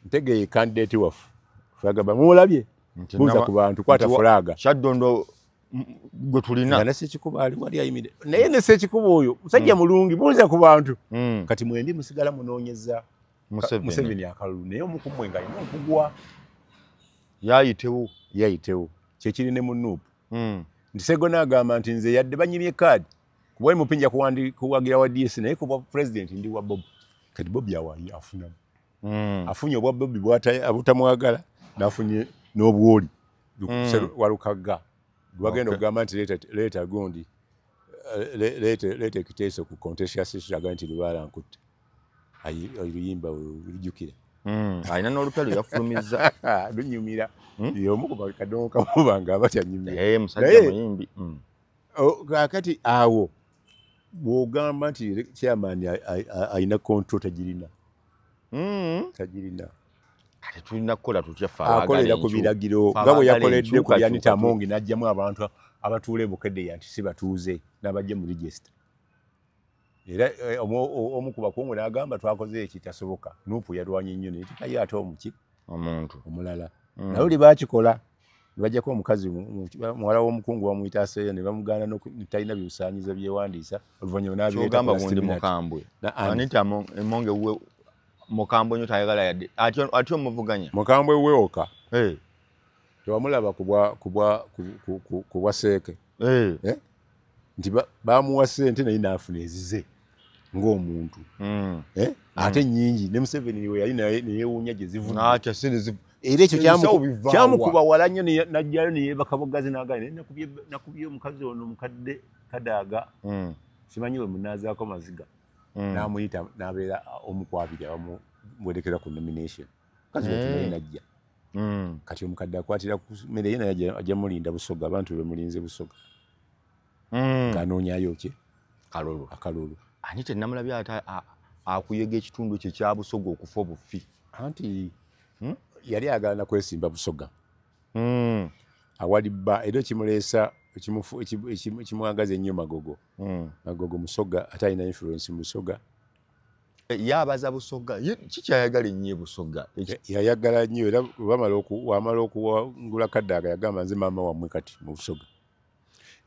B: ntegeye candidate waffe. Fulaga mumulabye buuza ku bantu kwata fulaga.
A: Kyaddondo gwe tulina.
B: Ne Ssekikubo ali wali ayimiridde naye ne Ssekikubo oyo musajja mulungi buuza ku bantu. Kati mwembi musigala munoonyeza Museveni akalulu naye omu ku mmwe ng'alina okugwa.
A: Yayitewo.
B: Yayitewo. Kyekiri ne mu NUP. Nti Ssegona agamba nti nze yadde banyimye kaadi kuba MP nja kuwagira wa DS naye kuba president ndi wa Bob. Kati Bobi awayi afunamu. Afunye obwa Bobi abutamwagala n'afunye n'obwoli Walukagga lwagenda okugamba nti leeta gundi, leeta ekiteeso ku contentious issue, agamba nti Lubaala nkutte. Oluyimba lujjukira.
A: Alina n'olupya lwe yafulumizza.
B: Lunyumira. Y'omu ku bakadongo kamubanga abatyanyumira.
A: Musajja muyimbi.
B: Kaakati awo bw'ogamba nti chairman alina control, tagirina. Tagirina.
A: Kati tulina kukola tutya ffe
B: akolera ku biragiro nga bwe yakoledde ku Anita Among n'aggyamu abantu abatuula e Bukeddeya nti si batuuze n'abajja mu register. Era omu ku bakungu n'agamba twakoze ekitasoboka. Nuupu yalwanye nnyo naye tekayo ate omuki
A: omuntu
B: omulala. Naye oli baakikola ne bajjako omukazi muwala w'omukungu bamuyita Aseeya ne bamugaana talina bisaanyizo byewandiisa oluvannyuma n'abireeta.
A: Ky'ogamba gundi mukambwe. Anita Among we mukambwe nnyo tayagala yadde atyo omuvuganya.
B: Mukambwe weoka. Tewamulaba kubwa Seeke. Nti bamuwa ssente naye n'afuna ezize ng'omuntu. Ate nnyingi ne Museveni we yali naye ne yeewuunya gye zivudde. Era ekyo kyamukuba wala nnyo n'ajjayo ne yeebaka bugazi n'agamba naye nakubye omukazi ono mukadde Kadaaga. Simanyi we munaazaako maziga. N'amuyita n'abeera omu ku abiri abamuwerekera ku nomination. Mukazi wattu naye n'ajja. Kati omukadde akwatira ku mmere ye naye ajja mulinda Busoga, abantu be bamulinze Busoga. Ng'anoonyayo ki?
A: Akalulu.
B: Akalulu.
A: Anita namulabye ate akuyega ekitundu kye kya Busoga okufa obufi.
B: Anti yali ayagala na kwesimba Busoga. Awali bba era ekimuleesa ekimwagaza ennyo Magogo. Magogo Musoga ate alina influence mu Busoga.
A: Yabaza Busoga. Kikyayagala ennyo Busoga.
B: Yayagala nnyo era wamala okuwangula Kadaaga yagamba nze maama wammwe kati mu Busoga.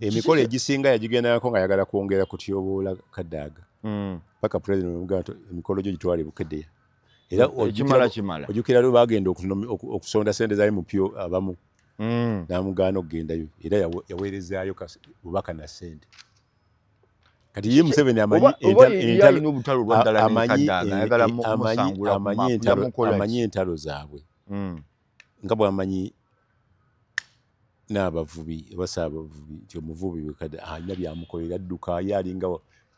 B: Emikolo egisinga yagigendako ng'ayagala kwongera kutyoboola Kadaaga. Paka pulezidenti n'amugamba nti emikolo gyo gitwale Bukeddeya. Era ojjukira lwe bagenda okusonda ssente za MP abamu. N'amugaana okugendayo era yaweerezaayo bubaka na ssente. Kati ye Museveni amanyi entalo zaabwe. Nga bw'amanyi n'abavubi oba abavubi nti omuvubi alina by'amukolera adduka ye alinga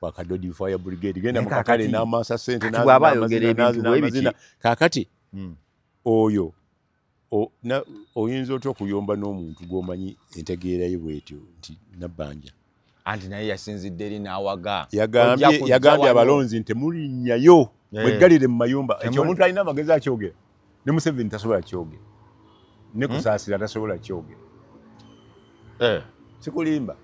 B: wakadodi fire brigade genda mu katale n'amasa ssente n'amazina. Kaakati oyo oyinza otya okuyomba n'omuntu gw'omanyi entegeera ye bw'etyo nti Nabbanja.
A: Anti naye yasinzidde eri n'awaga.
B: Yagambye abalonzi nti temulinnyayo mweggalire mu mayumba. Ekyo omuntu alina amagezi akyogera. Ne Museveni tasobola kyogera. Ne Kusaasira tasobola kyogera. Sikulimba.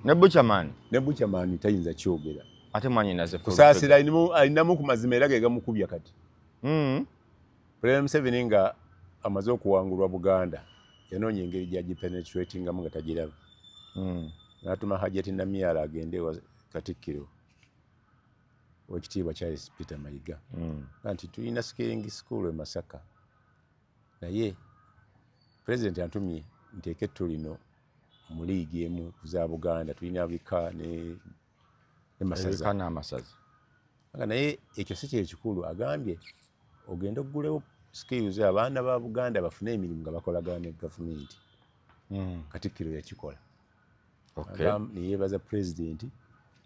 A: Ne Buchaman.
B: Ne Buchaman tayinza kyogera.
A: Ate mwannyinaze
B: Kusaasira alinamu ku mazima era ge gamukubya kati. Pulezidenti Museveni nga amaze okuwangulwa Buganda yanoonya engeri gy'agipenetratingamu nga tagiraba. N'atuma Hajati Namyala agende wa Katikkiro owekitiibwa Charles Peter Mayiga. Nti tulina skilling school e Masaka naye pulezidenti antumye nteeke ettu lino mu liigi emu ku za Buganda, tulina bika ne masaza. Naye ekyo si kye kikulu, agambye ogende oggulewo skills abaana ba Buganda bafune emirimu nga bakolagana ne gavumenti. Katikkiro yakikola. Ne yeebaza pulezidenti.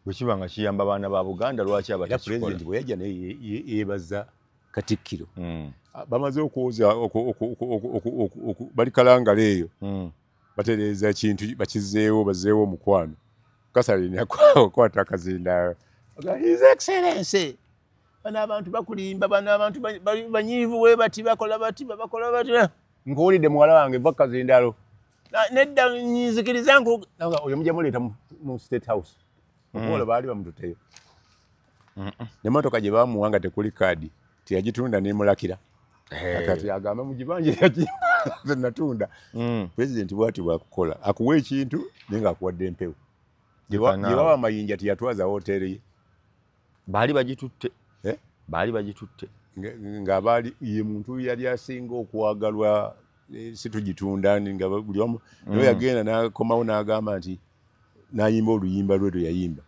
A: Bwe kiba nga kiyamba abaana ba Buganda lwaki abatakikola?
B: Pulezidenti bwe yajja naye yeebaza Katikkiro. Bamaze okwoza bali Kalangala eyo. Batereeza ekintu bakizzeewo bazzeewo omukwano. Kasalina okukwata akazindaalo. His Excellency, bano abantu bakulimba, bano abantu banyiivu bwe bati bakola bati bakola bati. Nkuwulidde muwala wange va kazindaalo. Nedda nzikiriza oyo mujja muleeta mu State House. Okuwola baali bamututeyo. N'emmotoka gye baamuwa nga tekuli kaadi teyagitunda n'emulakira. Kati agamba mugibanje natunda. Pulezidenti bw'ati bw'akukola akuwa ekintu naye ng'akuwadde empewo. Gye bawa amayinja teyatwaza wooteeri ye.
A: Baali bagitutte. Baali bagitutte.
B: Ng'abaali ye muntu yali asinga okwagalwa si tugitunda nga buli omu. Naye yagenda n'akomawo n'agamba nti n'ayimba oluyimba lwe lwe yayimba.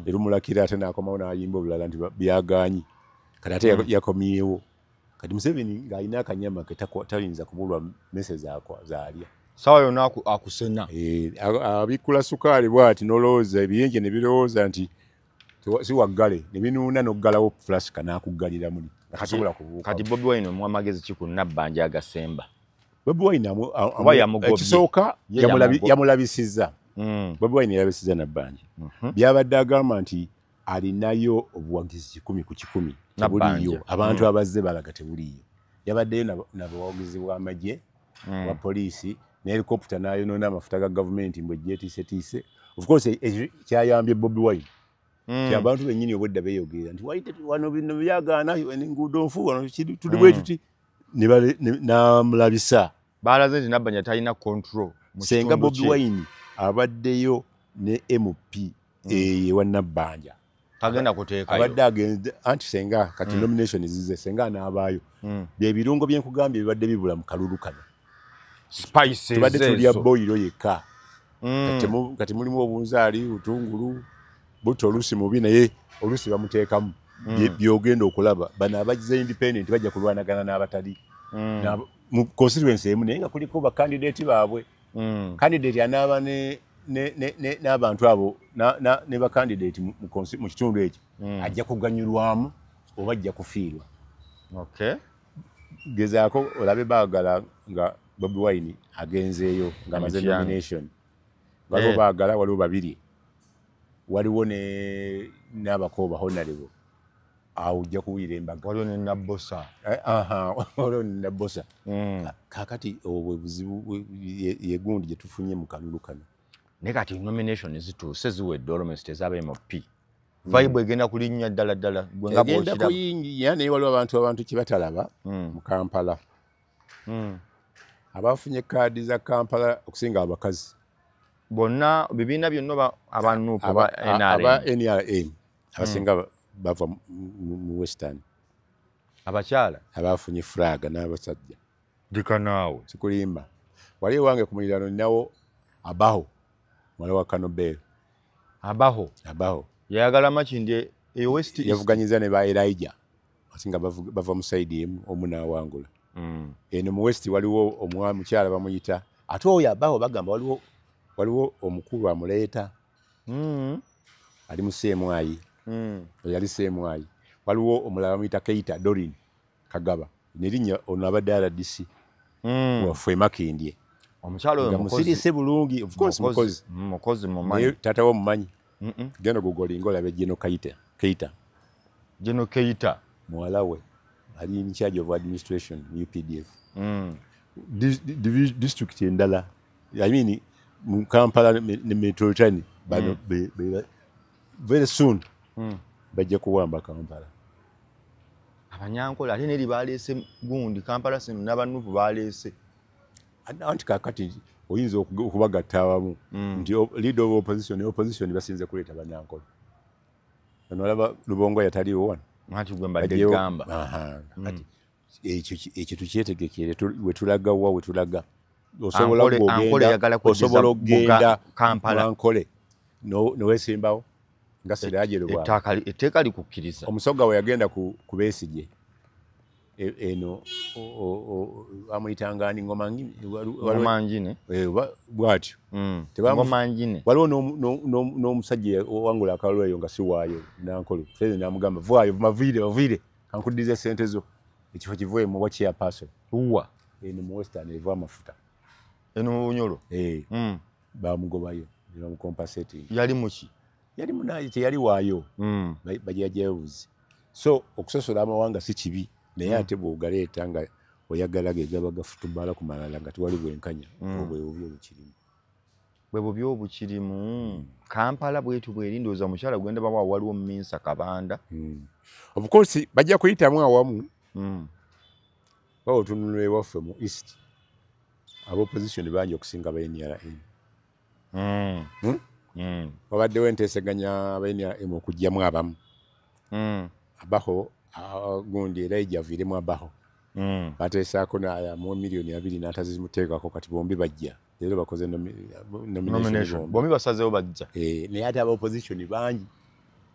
B: Erumulakira ate n'akomawo n'ayimba olulala nti byagaanyi. Kati ate yakomyewo. Kati Museveni ng'alina akanyama ke tayinza kubulwa mmese zaalya.
A: Sawa yonna akusena.
B: Abikkula sukaali bw'ati n'olowooza ebiyenje ne birowooza nti si waggale ne binuuna n'oggalawo fulasika n'akuggalira muli. Tasobola kubuuka.
A: Kati Bobi Wine omuwa amagezi ki ku Nabbanja agasemba?
B: Bobi Wine ekisooka yamulabisizza. Bobi Wine yalabisizza Nabbanja. Byabadde agamba nti alinayo obuwagizi 100 ku 100. Tebuliiyo. Abantu abazze balaga tebuliiyo. Yabaddeyo n'abawagizi bw'amagye, bwa poliisi, ne helicopter n'ayonoona amafuta ga gavumenti mbwe ejjetiisetiise. Of course ekyo kyayambye Bobi Wine. Ti abantu bennyini obwedda beeyogerera nti wano bino byagaana, enguudo nfu, wano tuli bwe tuti, n'amulabisa.
A: Baalaze nti Nabbanja talina control.
B: Senga Bobi Wine abaddeyo ne MP ewa Nabbanja.
A: Tagenda kuteekayo.
B: Abadde agenze anti senga kati nomination zize senga anaabaayo. Bye birungo bye nkugambye bibadde bibula mu kalulu kano.
A: Spices
B: tubadde tulya boyiro yekka. Kati mulimu obunzaali, butungulu, buto oluusi mubi naye oluusi bamuteekamu. By'ogenda okulaba bano abagize independent bajja kulwanagana n'abatali. Mu constituency emu naye nga kuliko ba candidate baabwe. Candidate anaaba n'abantu abo ne ba candidate mu kitundu ekyo ajja kuganyulwamu oba ajja kufiirwa.
A: Okay.
B: Gezaako olabe baagala nga Bobi Wine agenzeeyo ng'amaze nomination. Waliwo baagala, waliwo babiri. Waliwo n'abakooba honorable. Awo ojja kuwulira embaga.
A: Waliwo ne Nabbosa.
B: Waliwo ne Nabbosa. Kaakati obwo bwe buzibu ye gundi gye tufunye mu kalulu kano.
A: Naye kati nomination zituuse ziwedde almost ez'aba MP. Vibe egenda kulinnya ddala ddala.
B: Egenda kuyingira naye waliwo abantu kye batalaba mu Kampala. Abafunye kaadi za Kampala okusinga abakazi.
A: Bonna bibiina byonna aba NUP oba NRM.
B: Aba NRM abasinga bava mu Western.
A: Abakyala
B: abafunye flag n'abasajja.
A: Dika naawe.
B: Sikulimba. Wali ewange ku muliraano nninawo Abaho. Muwala wa Kanobel.
A: Abaho.
B: Abaho.
A: Yayagala Makindye e West East.
B: Yavuganyiza ne ba Elijah. Asinga bava mu side emu omu n'awangula. Eno mu West waliwo omukyala bamuyita. Ate oyo Abaho bagamba waliwo omukulu amuleeta. Ali mu CMI. Yali CMI. Waliwo omulala bamuyita Keita Dorin Kagaba. Nerinnya ono abadde RDC. Waffe Makindye.
A: Omukyala oyo mukozi.
B: Musirise bulungi, of course mukozi.
A: Mukozi mumanyi.
B: Taata wo mumanyi. Genda googlinga olabe Geno Keita.
A: Geno Keita.
B: Muwala we ali in charge of administration UPDF. District endala. I mean mu Kampala ne metropolitan bano very soon bajja kuwamba Kampala.
A: Abanyankole ate neri baleese gundi Kampala n'abanupu baleese.
B: Anti kaakati oyinza okubagatta awamu nti leader of opposition ne opposition basinze kuleeta Banyankole. Bano olaba Lubongo yataliiwo wano.
A: Anti gwe mbadde gamba.
B: Kati ekyo tukyetegekere we tulaga wa we tulaga. Osobola okugenda
A: Kampala
B: Ankole nowesimbawo nga Siraje Lubwama.
A: Etteeka likukkiriza.
B: Omusoga we yagenda ku Besigye. Eno amuyitanga ani Ngoma
A: Ngine
B: bw'atyo.
A: Ngoma Ngine.
B: Waliwo n'omusajja owangula akalulu eyo nga si waayo Nankole. President n'amugamba vaayo maviire kankuddize ssente zo ekifo kiveemu wa chairperson.
A: Uwa.
B: Eno mu Western eva amafuta.
A: Eno mu Bunyoro.
B: Bamugobayo ne bamucompensating.
A: Yali muki?
B: Yali munaye teyali waayo. Bajja buzi. So okusosola amawanga si kibi. Naye ate bw'ogaleeta nga oyagala ge gaba gafutubala ku malala nga tewali bwenkanya obwo bwe bukirimu.
A: Bwe bubi obukirimu. Kampala bwetu bweri ndowooza mukyala gwenda bawa waliwo Minsa Kabanda.
B: Of course bajja kuyitamu awamu. Bawo otunula ewaffe mu East. Aba opposition bangi okusinga aba NRM. Wabaddewo enteeseganya aba NRM okuggyamu abamu. Abaho gundi era ejaviiremu Abaho. Bateesaako n'amuwa miliyoni 2 n'atazimuteekako kati bombi bajja. Leero bakoze nomination.
A: Bombi basazeewo bajja.
B: Naye ate aba opposition bangi.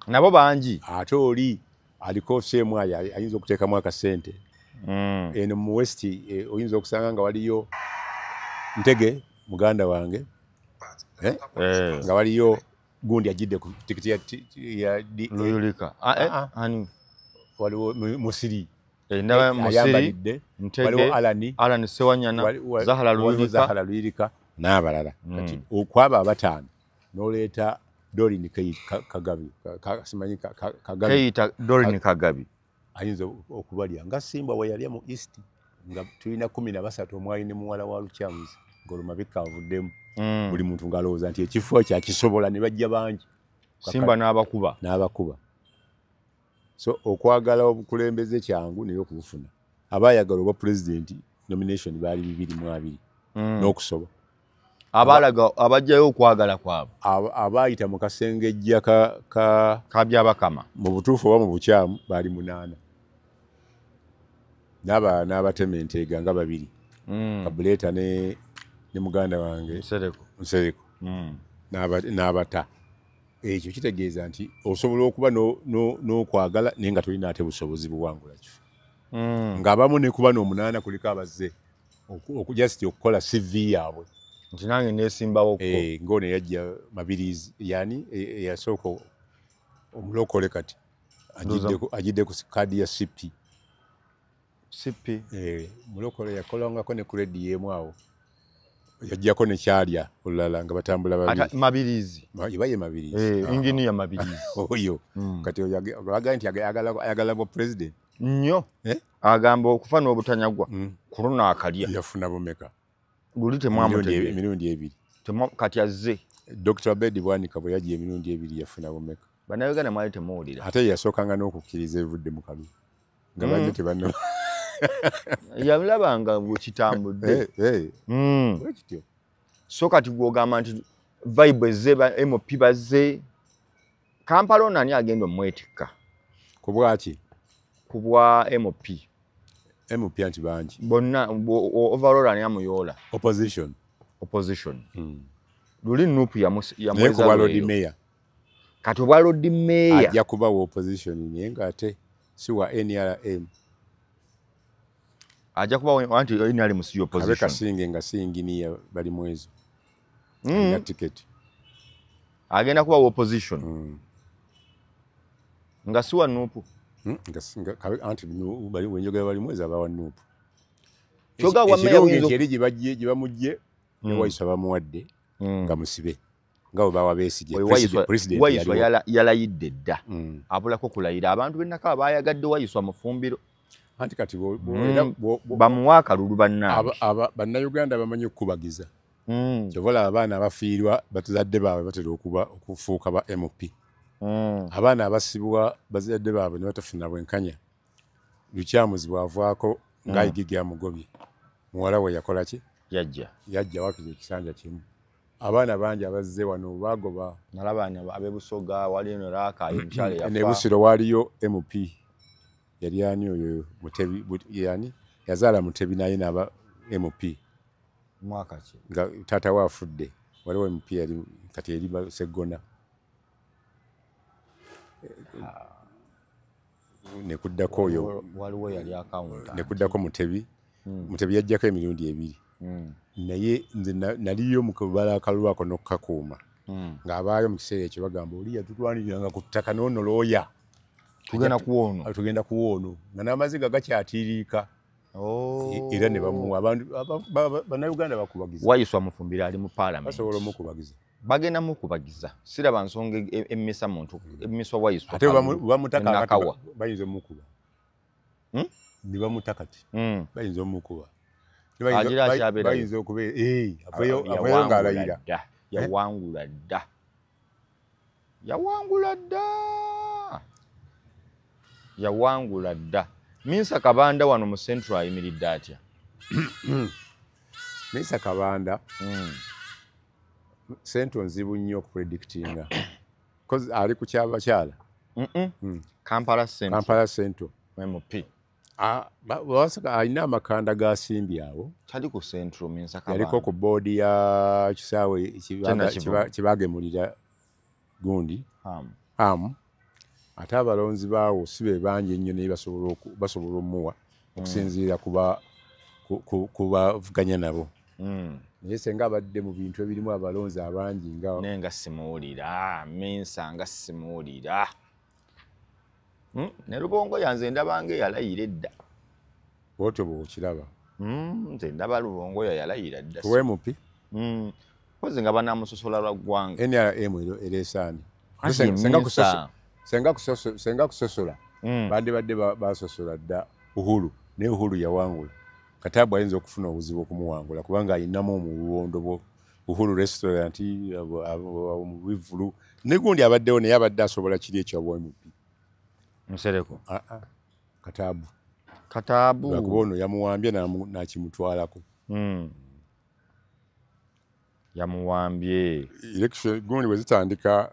A: Nabo bangi.
B: Ate oli Aliko semu aya ayinza okuteekamu akasente. Eno mu West oyinza okusanga nga waliyo Ntege muganda wange, nga waliyo gundi ajidde ku tikiti ya
A: Luyulika. Ani
B: waliwo Musiri,
A: ndaba Musiri, Ntege,
B: waliwo Alani
A: Sewanyana, Zahara
B: Luyirika n'abalala. Kati okwaba abataano n'oleeta Doreen Kagabi, simanyi Kagabi,
A: Keita Doreen Kagabi
B: ayinza okubalya nga Simba we yalya mu East nga tulina 13 omwali ne muwala wa Lukyamuzi ng'olumabika avuddemu. Buli muntu ng'alowooza nti ekifo kyakisobola ne bajja bangi.
A: Simba n'abakuba.
B: So okwagala obukulembeze kyangu naye okubufuna. Abaayagala obwa pulezidenti nomination baali 220 n'okusoba.
A: Abalaga abajjayo okwagala kwabwe.
B: Abaayita mu kasengejja ka
A: Kabyabakama
B: mu butuufu oba mu bukyamu baali 8. N'abatema enteega nga 2. Kabuleeta ne muganda wange Nsereko. N'abata. Ekyo kitegeeza nti osobola okuba n'okwagala naye nga tolina ate busobozi buwangula kifo. Ng'abamu ne kuba n'omunaana kuliko abazze just okukola CV yaabwe.
A: Nti nange neesimbawo ko.
B: Ng'ono yajja Mabirizi, yani eyasooka omulokole kati ajidde ku kaadi ya CP.
A: CP.
B: Mulokole yakolangako ne ku rediyo emu awo. Yajjako ne kyalya olulala nga batambula babiri.
A: Mabirizi.
B: Ye Mabirizi.
A: Engineer Mabirizi.
B: Oyo. Kati oyo nti ayagala bwa president.
A: Nnyo. Agamba okufa n'obutanyagwa. Ku luno akalya.
B: Yafuna bumeka.
A: Luli temwamutegeera.
B: Emirundi 2.
A: Kati azze.
B: Dr. Abedi Bwanika bwe yajja emirundi 2 yafuna bumeka.
A: Bannayuganda mwali temuwulira.
B: Ate yasookanga n'okukkiriza evudde mu kalulu. Nga bangi tebanno.
A: Yalabanga bwekitambudde.
B: Bwekityo.
A: So kati gw'ogamba nti vibe ezze, MP bazze. Kampala ono ani agenda omwetikka?
B: Ku bwaki?
A: Ku bwa MP.
B: MP anti bangi.
A: Bonna overall ani amuyoola?
B: Opposition.
A: Opposition. Luli NUP yamweza.
B: Naye Lord Mayor.
A: Kati obwa Lord Mayor
B: ajja kuba wa opposition naye ng'ate si wa NRM.
A: Ajja kuba anti NRM si opposition.
B: Abe Kasinge nga si engineer bali mwezo. Alina ticket.
A: Agenda kuba wa opposition. Nga si wa NUP.
B: Anti wenjogera bali mwezi abawa NUP.
A: Kyoga wa meya
B: nti eri gye bamugye ne Waiswa bamuwadde nga musibe. Nga bwe bawa Besigye.
A: President Waiswa yalayidde dda. Abulako kulayira abantu b'Ennakaba baayagadde Waiswa mufumbiro.
B: Anti kati
A: bamuwa akalulu bannange.
B: Bannayuganda bamanyi okukubagiza. Kyova olaba abaana abafiirwa batuzadde baabwe batera okufuuka ba MP. Abaana abasibwa bazadde baabwe ne batafuna bwenkanya. Lukyamuzi bw'avaako ng'ayigigi amugobye. Muwala we yakola ki? Yajja wakiza ekisanja kimu. Abaana bangi abazze wano bagoba.
A: Nalaba ab'e Busoga wali eno Raaka omukyala eyafa.
B: Ne Busiro waliyo MP. Yali ani oyo Mutebi, yani yazaala Mutebi naye n'aba MP.
A: Mwaka ki?
B: Nga taata we afudde. Waliwo MP yali kati eri Seggona. Nekuddako oyo
A: waliwo yali akawunta.
B: Nekuddako Mutebi. Mutebi yajjako emirundi 2. Naye nze naliyo mu kubala akalulu ako n'okukakuuma. Ng'abaayo mu kiseera ekyo bagamba oli yatulwaniriranga ku ttaka n'ono looya.
A: Tugenda kuwoono.
B: Tugenda kuwoono. Nga n'amaziga gakyatiiriika. Era ne bamuwa. Abantu Bannayuganda bakubagiza.
A: Waiswa Mufumbiro ali mu paalamenti.
B: Basobola omukubagiza.
A: Bagenda mukubagiza. Siraba nsonga emmisa muntu, emmiswa Waiswa.
B: Ate bamutaka bayinza omukuba. Ne bamutaka kati. Bayinza omukuba. Bayinza okuba avayo ng'alayira.
A: Yawangula dda. Yawangula dda. Yawangula dda. Minsa Kabanda wano mu Central ayimiridde atya?
B: Minsa Kabanda Central nzibu nnyo okupredictinga. Because ali ku kyabakyala.
A: Kampala Central.
B: Kampala Central.
A: MP.
B: Alina amakanda g'asimbye awo.
A: Tali ku Central Minsa Kabanda.
B: Yaliko ku boodi ya kisaawe kibagemulira gundi. Ham. Ate abalonzi baawo si be bangi ennyo, naye basobola omuwa okusinziira kubavuganya nabo. Naye senga abadde mu bintu ebirimu abalonzi abangi nga
A: naye nga simuwulira Mensa, nga simuwulira. Ne Lubongoya nze ndabanga eyalayira edda.
B: Bwotyo bw'okiraba.
A: Nze ndaba Lubongoya yalayira dda.
B: Ku MP?
A: Mpozi nga banamusosola lwa ggwanga.
B: NRM ereesaani? Senga kusosola bandibadde basosola dda Uhuru, naye Uhuru yawangula. Kataabu ayinza okufuna obuzibu okumuwangula kubanga ayinamu omububondo bwo Uhuru restaurant mu bivvulu ne gundi abaddewo, naye abadde asobola kiri ekyabwa MP.
A: Nsereko?
B: Kataabu.
A: Kataabu.
B: Lwakuba ono yamuwambye n'akimutwalako.
A: Yamuwambye.
B: Election gundi bwe zitandika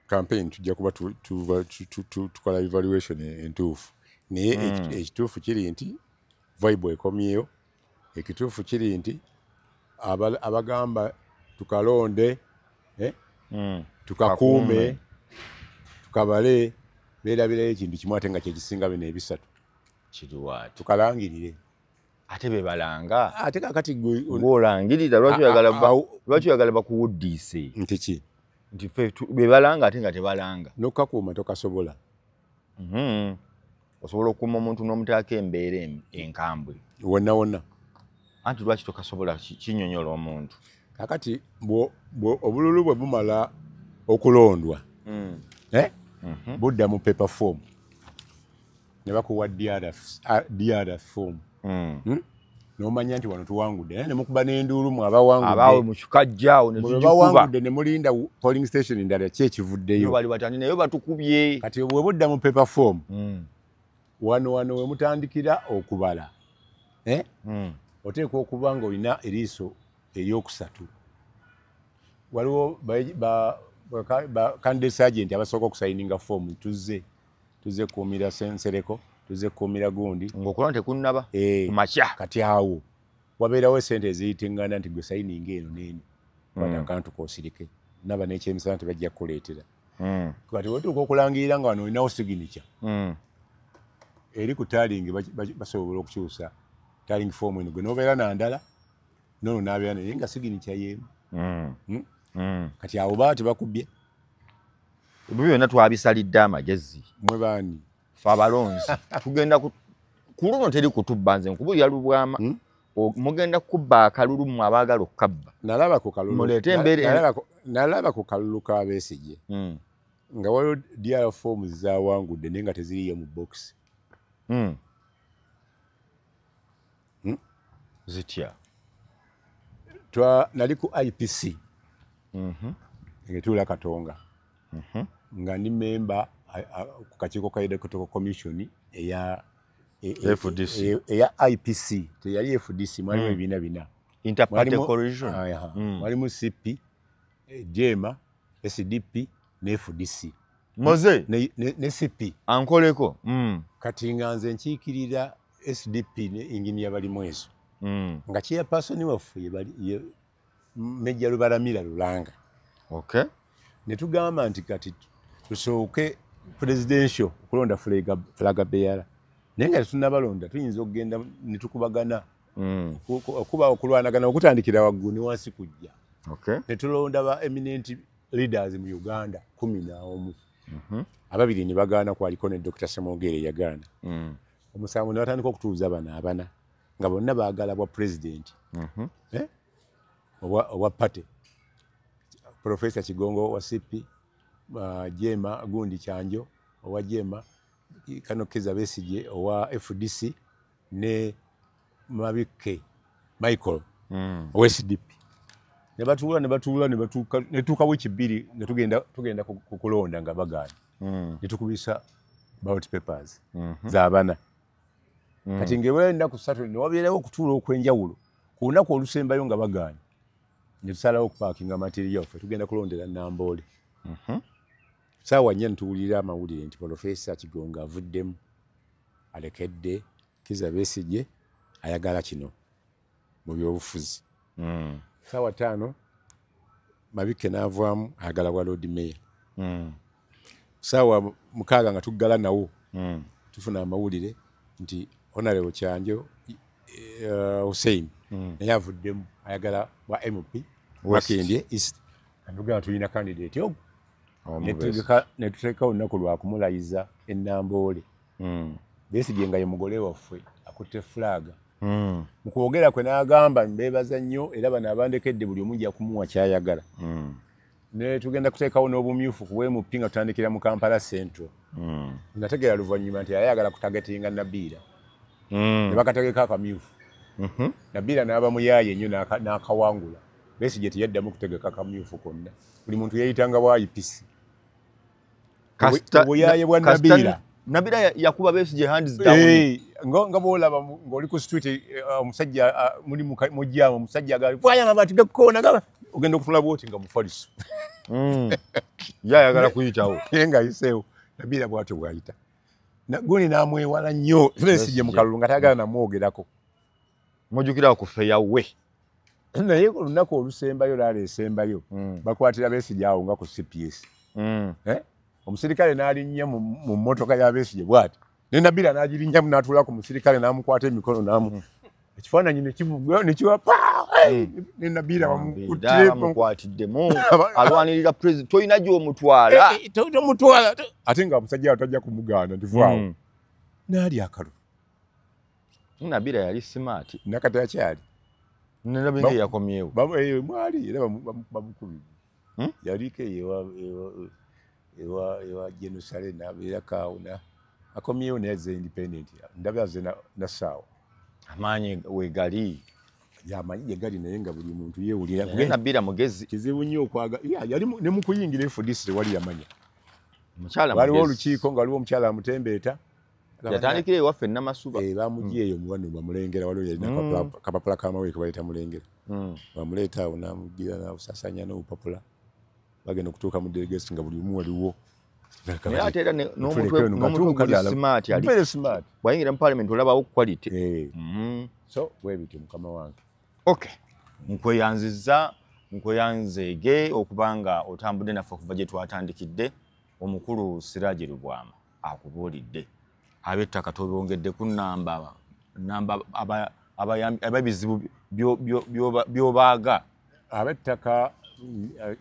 B: campaign tujja kuba tukola evaluation entuufu, naye ekituufu kiri nti vibe ekomyeyo. Ekituufu kiri nti abagamba tukalonde, tukakuume, tukabale, beerabirayo ekintu kimu ate nga kyekisinga bino ebisatu.
A: Kiriwaati?
B: Tukalangirire.
A: Ate be balanga.
B: Ate kakati
A: gw'olangirira lwaki oyagala bakuwuddiise?
B: Nti ki?
A: Nti ffe be balanga ate nga tebalanga.
B: N'okukakuuma tokasobola.
A: Osobola okukuuma omuntu n'omutaako embeera enkambwe.
B: Wonna wonna.
A: Anti lwaki tokasobola kinnyonnyola omuntu?
B: Kakati obululu bwe bumala okulondwa, budda mu paper form ne bakuwa DR form, n'omanya nti wano tuwangudde, naye ne mukuba n'enduulu mu abawangudde.
A: Abaawe mu kikajjaawo ne
B: tugikuba. Bawangudde ne mulinda polling station endala ki ekivuddeyo.
A: Bali batandi naye batukubye.
B: Kati bwe budda mu paper form, wano wano we mutandikira okubala, oteekwa okuba ng'olina eriiso eryokusatu. Waliwo ba candidate sergeant abasooka okusayininga form, tuzze kuumira Nsereko, tuzze kuumira gundi.
A: Ng'okulonda tekunnaba ku makya.
B: Kati awo wabeerawo essente eziyitiŋŋana nti gwe sayininga eno n'eno, kwata akantu k'osirike, naba n'ekyemisana tebajja kukuleetera. Kati bw'otuuka okulangirira nga wano olinawo signature, eri ku tallying basobola okukyusa tallying form eno, gwe n'obeera na ndala n'ono n'abeera naye nga signature y'emu. Kati awo baba tebakubbye.
A: Ebyo byonna twabisalidde amagezi.
B: Mwe baani?
A: Ffe abalonzi. Tugenda ku luno teri kutubba, nze nkubulira lubwama. Mugenda kubba akalulu mmwe abaagala okukabba.
B: Nalaba ku kalulu.
A: Muleete embeera.
B: Nalaba ku kalulu ka Besigye. Nga waliwo DR forms zaawangudde naye nga teziriiyo mu box.
A: Zitya?
B: Nali ku IPC. Ngetuula Katonga. Nga ndi memba ku kakiiko ka Electoral Commission eya
A: FDC.
B: Eya IPC. Teyali FDC, mwalimu ebibiina bina.
A: Interparty Coalition.
B: Mwalimu CP, JEMA, SDP ne FDC.
A: Moze
B: ne CP.
A: Ankoleko.
B: Kati nga nze nkiikirira SDP ne Engineer Balimwezo. Nga chairperson waffe ye Major Lubalamira Lulanga.
A: Okay.
B: Ne tugamba nti kati tusooke presidential okulonda flag bearer. Naye nga tetunnabalonda tuyinza okugenda ne tukubagana okuba okulwanagana okutandikira waggulu ne wansi kujja.
A: Okay.
B: Ne tulonda ba eminent leaders mu Uganda 11. Ababiri ne bagaana, kwaliko ne Dr. Ssemwogere yagaana. Omusanvu ne batandika okutuuza bano abana nga bonna baagala bwa president. Obwa party. Professor Kigongo wa CP, Jema Gundi Kyanjo owa Jema, Kano Kizza Besigye owa FDC ne Mabikke Michael owa SDP. Ne batuula ne batuula ne batuuka ne tuuka wiiki bbiri nga tugenda kukulonda nga bagaana. Ne tukubisa ballot papers z'abana. Kati ng'ebula ennaku ssatu ne wabeerawo okutuula okw'enjawulo ku lunaku olusembayo nga bagaana. Ne tusalawo okupaakinga material ffe tugenda kulondera Namboole. Ssaawa nnya ntuwulira amawulire nti Professor Kigongo avuddemu, alekedde Kizza Besigye ayagala kino mu byobufuzi. Ssaawa ttaano Mabikke n'avaamu ayagala bwa Lord Mayor. Saawa 6 nga tuggala nawo, tufuna amawulire nti Honorable Kyanjo Hussein naye avuddemu, ayagala bwa MP Makindye East. Atugamba tulina candidate ogwo, ne tuteeka olunaku lwa kumulayiza e Namboole. Besigye nga ye mugole waffe akutte flag. Mu kwogera kwe n'agamba, mbeebaza nnyo, era bano abandekedde buli omu nja kumuwa ky'ayagala. Ne tugenda kuteekawo n'obumyufu ku MP nga tutandikira mu Kampala Central. Nategeera luvannyuma nti ayagala kutagetinga Nabiira. Ne bakategeka akamyufu. Nabiira n'aba muyaaye nnyo n'akawangula. Besigye teyaddamu kutegeka kamyufu konna. Buli muntu yeeyitanga bwa IPC. Obuyaaye bwa Nabiira.
A: Nabiira yakuba Besigye hands down.
B: Nga bw'olaba ng'oli ku street, omusajja muli mu jam, omusajja agali vwaya amabaati gakkoona, gaba ogenda okutula bw'oti nga mufaliso.
A: Ye ayagala kuyitawo.
B: Ye ng'ayiseewo. Nabiira bw'atyo bw'ayita. Gundi n'amwewala nnyo Besigye mu kalulu nga tayagala namwogerako.
A: Mujjukira ku feya we.
B: Naye olunaku olusembayo, laala esembayo, bakwatira Besigye awo nga ku CPS. Omusirikale n'alinnya mu mmotoka ya Besigye bw'ati. Ne Nabiira n'agirinnyamu n'atuula ku musirikale n'amukwata emikono n'amu. Ekifaananyi ne kivuga ne kiwa pa! Ne Nabiira
A: bamukwatiddemu. Alwanirira president, tolina gy'omutwala.
B: Tomutwala. Ate nga omusajja tajja kumugaana nti vaawo. N'alya akalulu.
A: Nabiira yali smart.
B: Nakati akyali.
A: Nabiira yakomyewo.
B: Mwali era bamukubidde. Yaliko ewa Jerusalem n'abeerako awo akomyewo naye azze independent. Ndaba azze na ssaawa.
A: Amaanyi wegali.
B: Yamanyi gye gali naye nga buli muntu yeewulira.
A: Nabiira mugezi.
B: Kizibu nnyo okwaga. Yali ne mu kuyingira FDC tewali yamanya.
A: Mukyala mugezi.
B: Waliwo olukiiko nga waliwo omukyala amutembeeta.
A: Yatandikira ewaffe Namasuba.
B: Bamuggye eyo mu wano bamulengera, waliwo yalina akapapula k'amawulire ke bayita mulengera. Bamuleeta awo n'amugira n'abusaasaanya n'obupapula. Bagenda okutuuka mu delegates nga buli omu waliwo.
A: Naye ate era n'omutwe guli smart ali.
B: Very smart.
A: Bw'ayingira mu parliament olabawo quality.
B: So bwe bityo mukama wange.
A: Okay. Nkweyanzizza, nkweyanzeege okubanga otambudde naffe okuva gye twatandikidde. Omukulu Siraje Lubwama akubuulidde. Ab'ettaka tobongedde ku nnamba ababizibu by'obaaga.
B: Ab'ettaka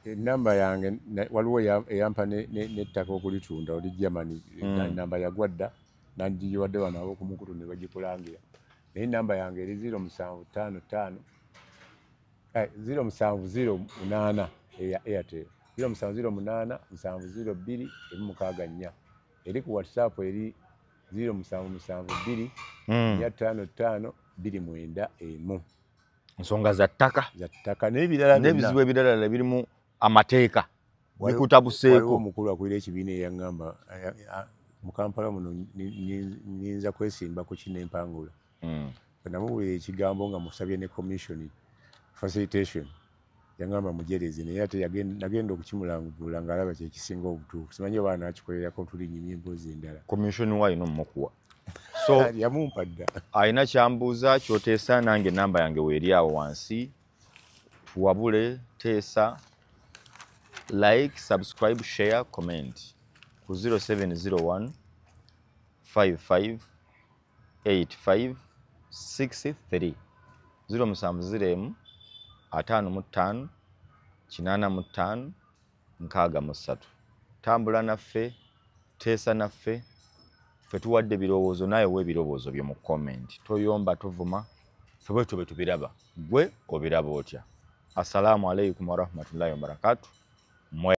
B: enamba yange waliwo eyampa n'ettaka okulitunda oli Germany, enamba yagwa dda nandigiwadde bano ab'okumukutu ne bagikulangira. Naye enamba yange eri 0755 0708 eya Airtel, 0708 702 164. Eri ku WhatsApp eri 0772 455 291.
A: Nsonga za ttaka.
B: Za ttaka n'ebirala
A: n'ebizibu ebirala birimu amateeka bikutabuseeko.
B: Waliwo omukulu akulira ekibiina eyaŋŋamba mu Kampala muno nnyinza kwesimba ku kino empangula. Bwe namubuulira ekigambo nga musabye ne commission facilitation, yaŋŋamba mujereze, naye ate nagenda okukimulangula ng'alaba kye kisinga obutuufu. Simanyi oba anaakikolerako tulinyumya emboozi endala.
A: Commission wa alina omumukuwa. So
B: yamumpa dda.
A: Alina kyambuuza ky'oteesa, nange enamba yange weeri awo wansi. Tuwabule, teesa, like, subscribe, share, comment ku 0701 55 85 63 070 55 85 63. Tambula naffe, teesa naffe, ffe tuwadde ebirowoozo, naye wa ebirowoozo byo mu comment. Toyomba, tovuma, ffe bwe tube tubiraba, gwe obiraba otya? Assalamu alaikum warahmatullahi wabarakatuh.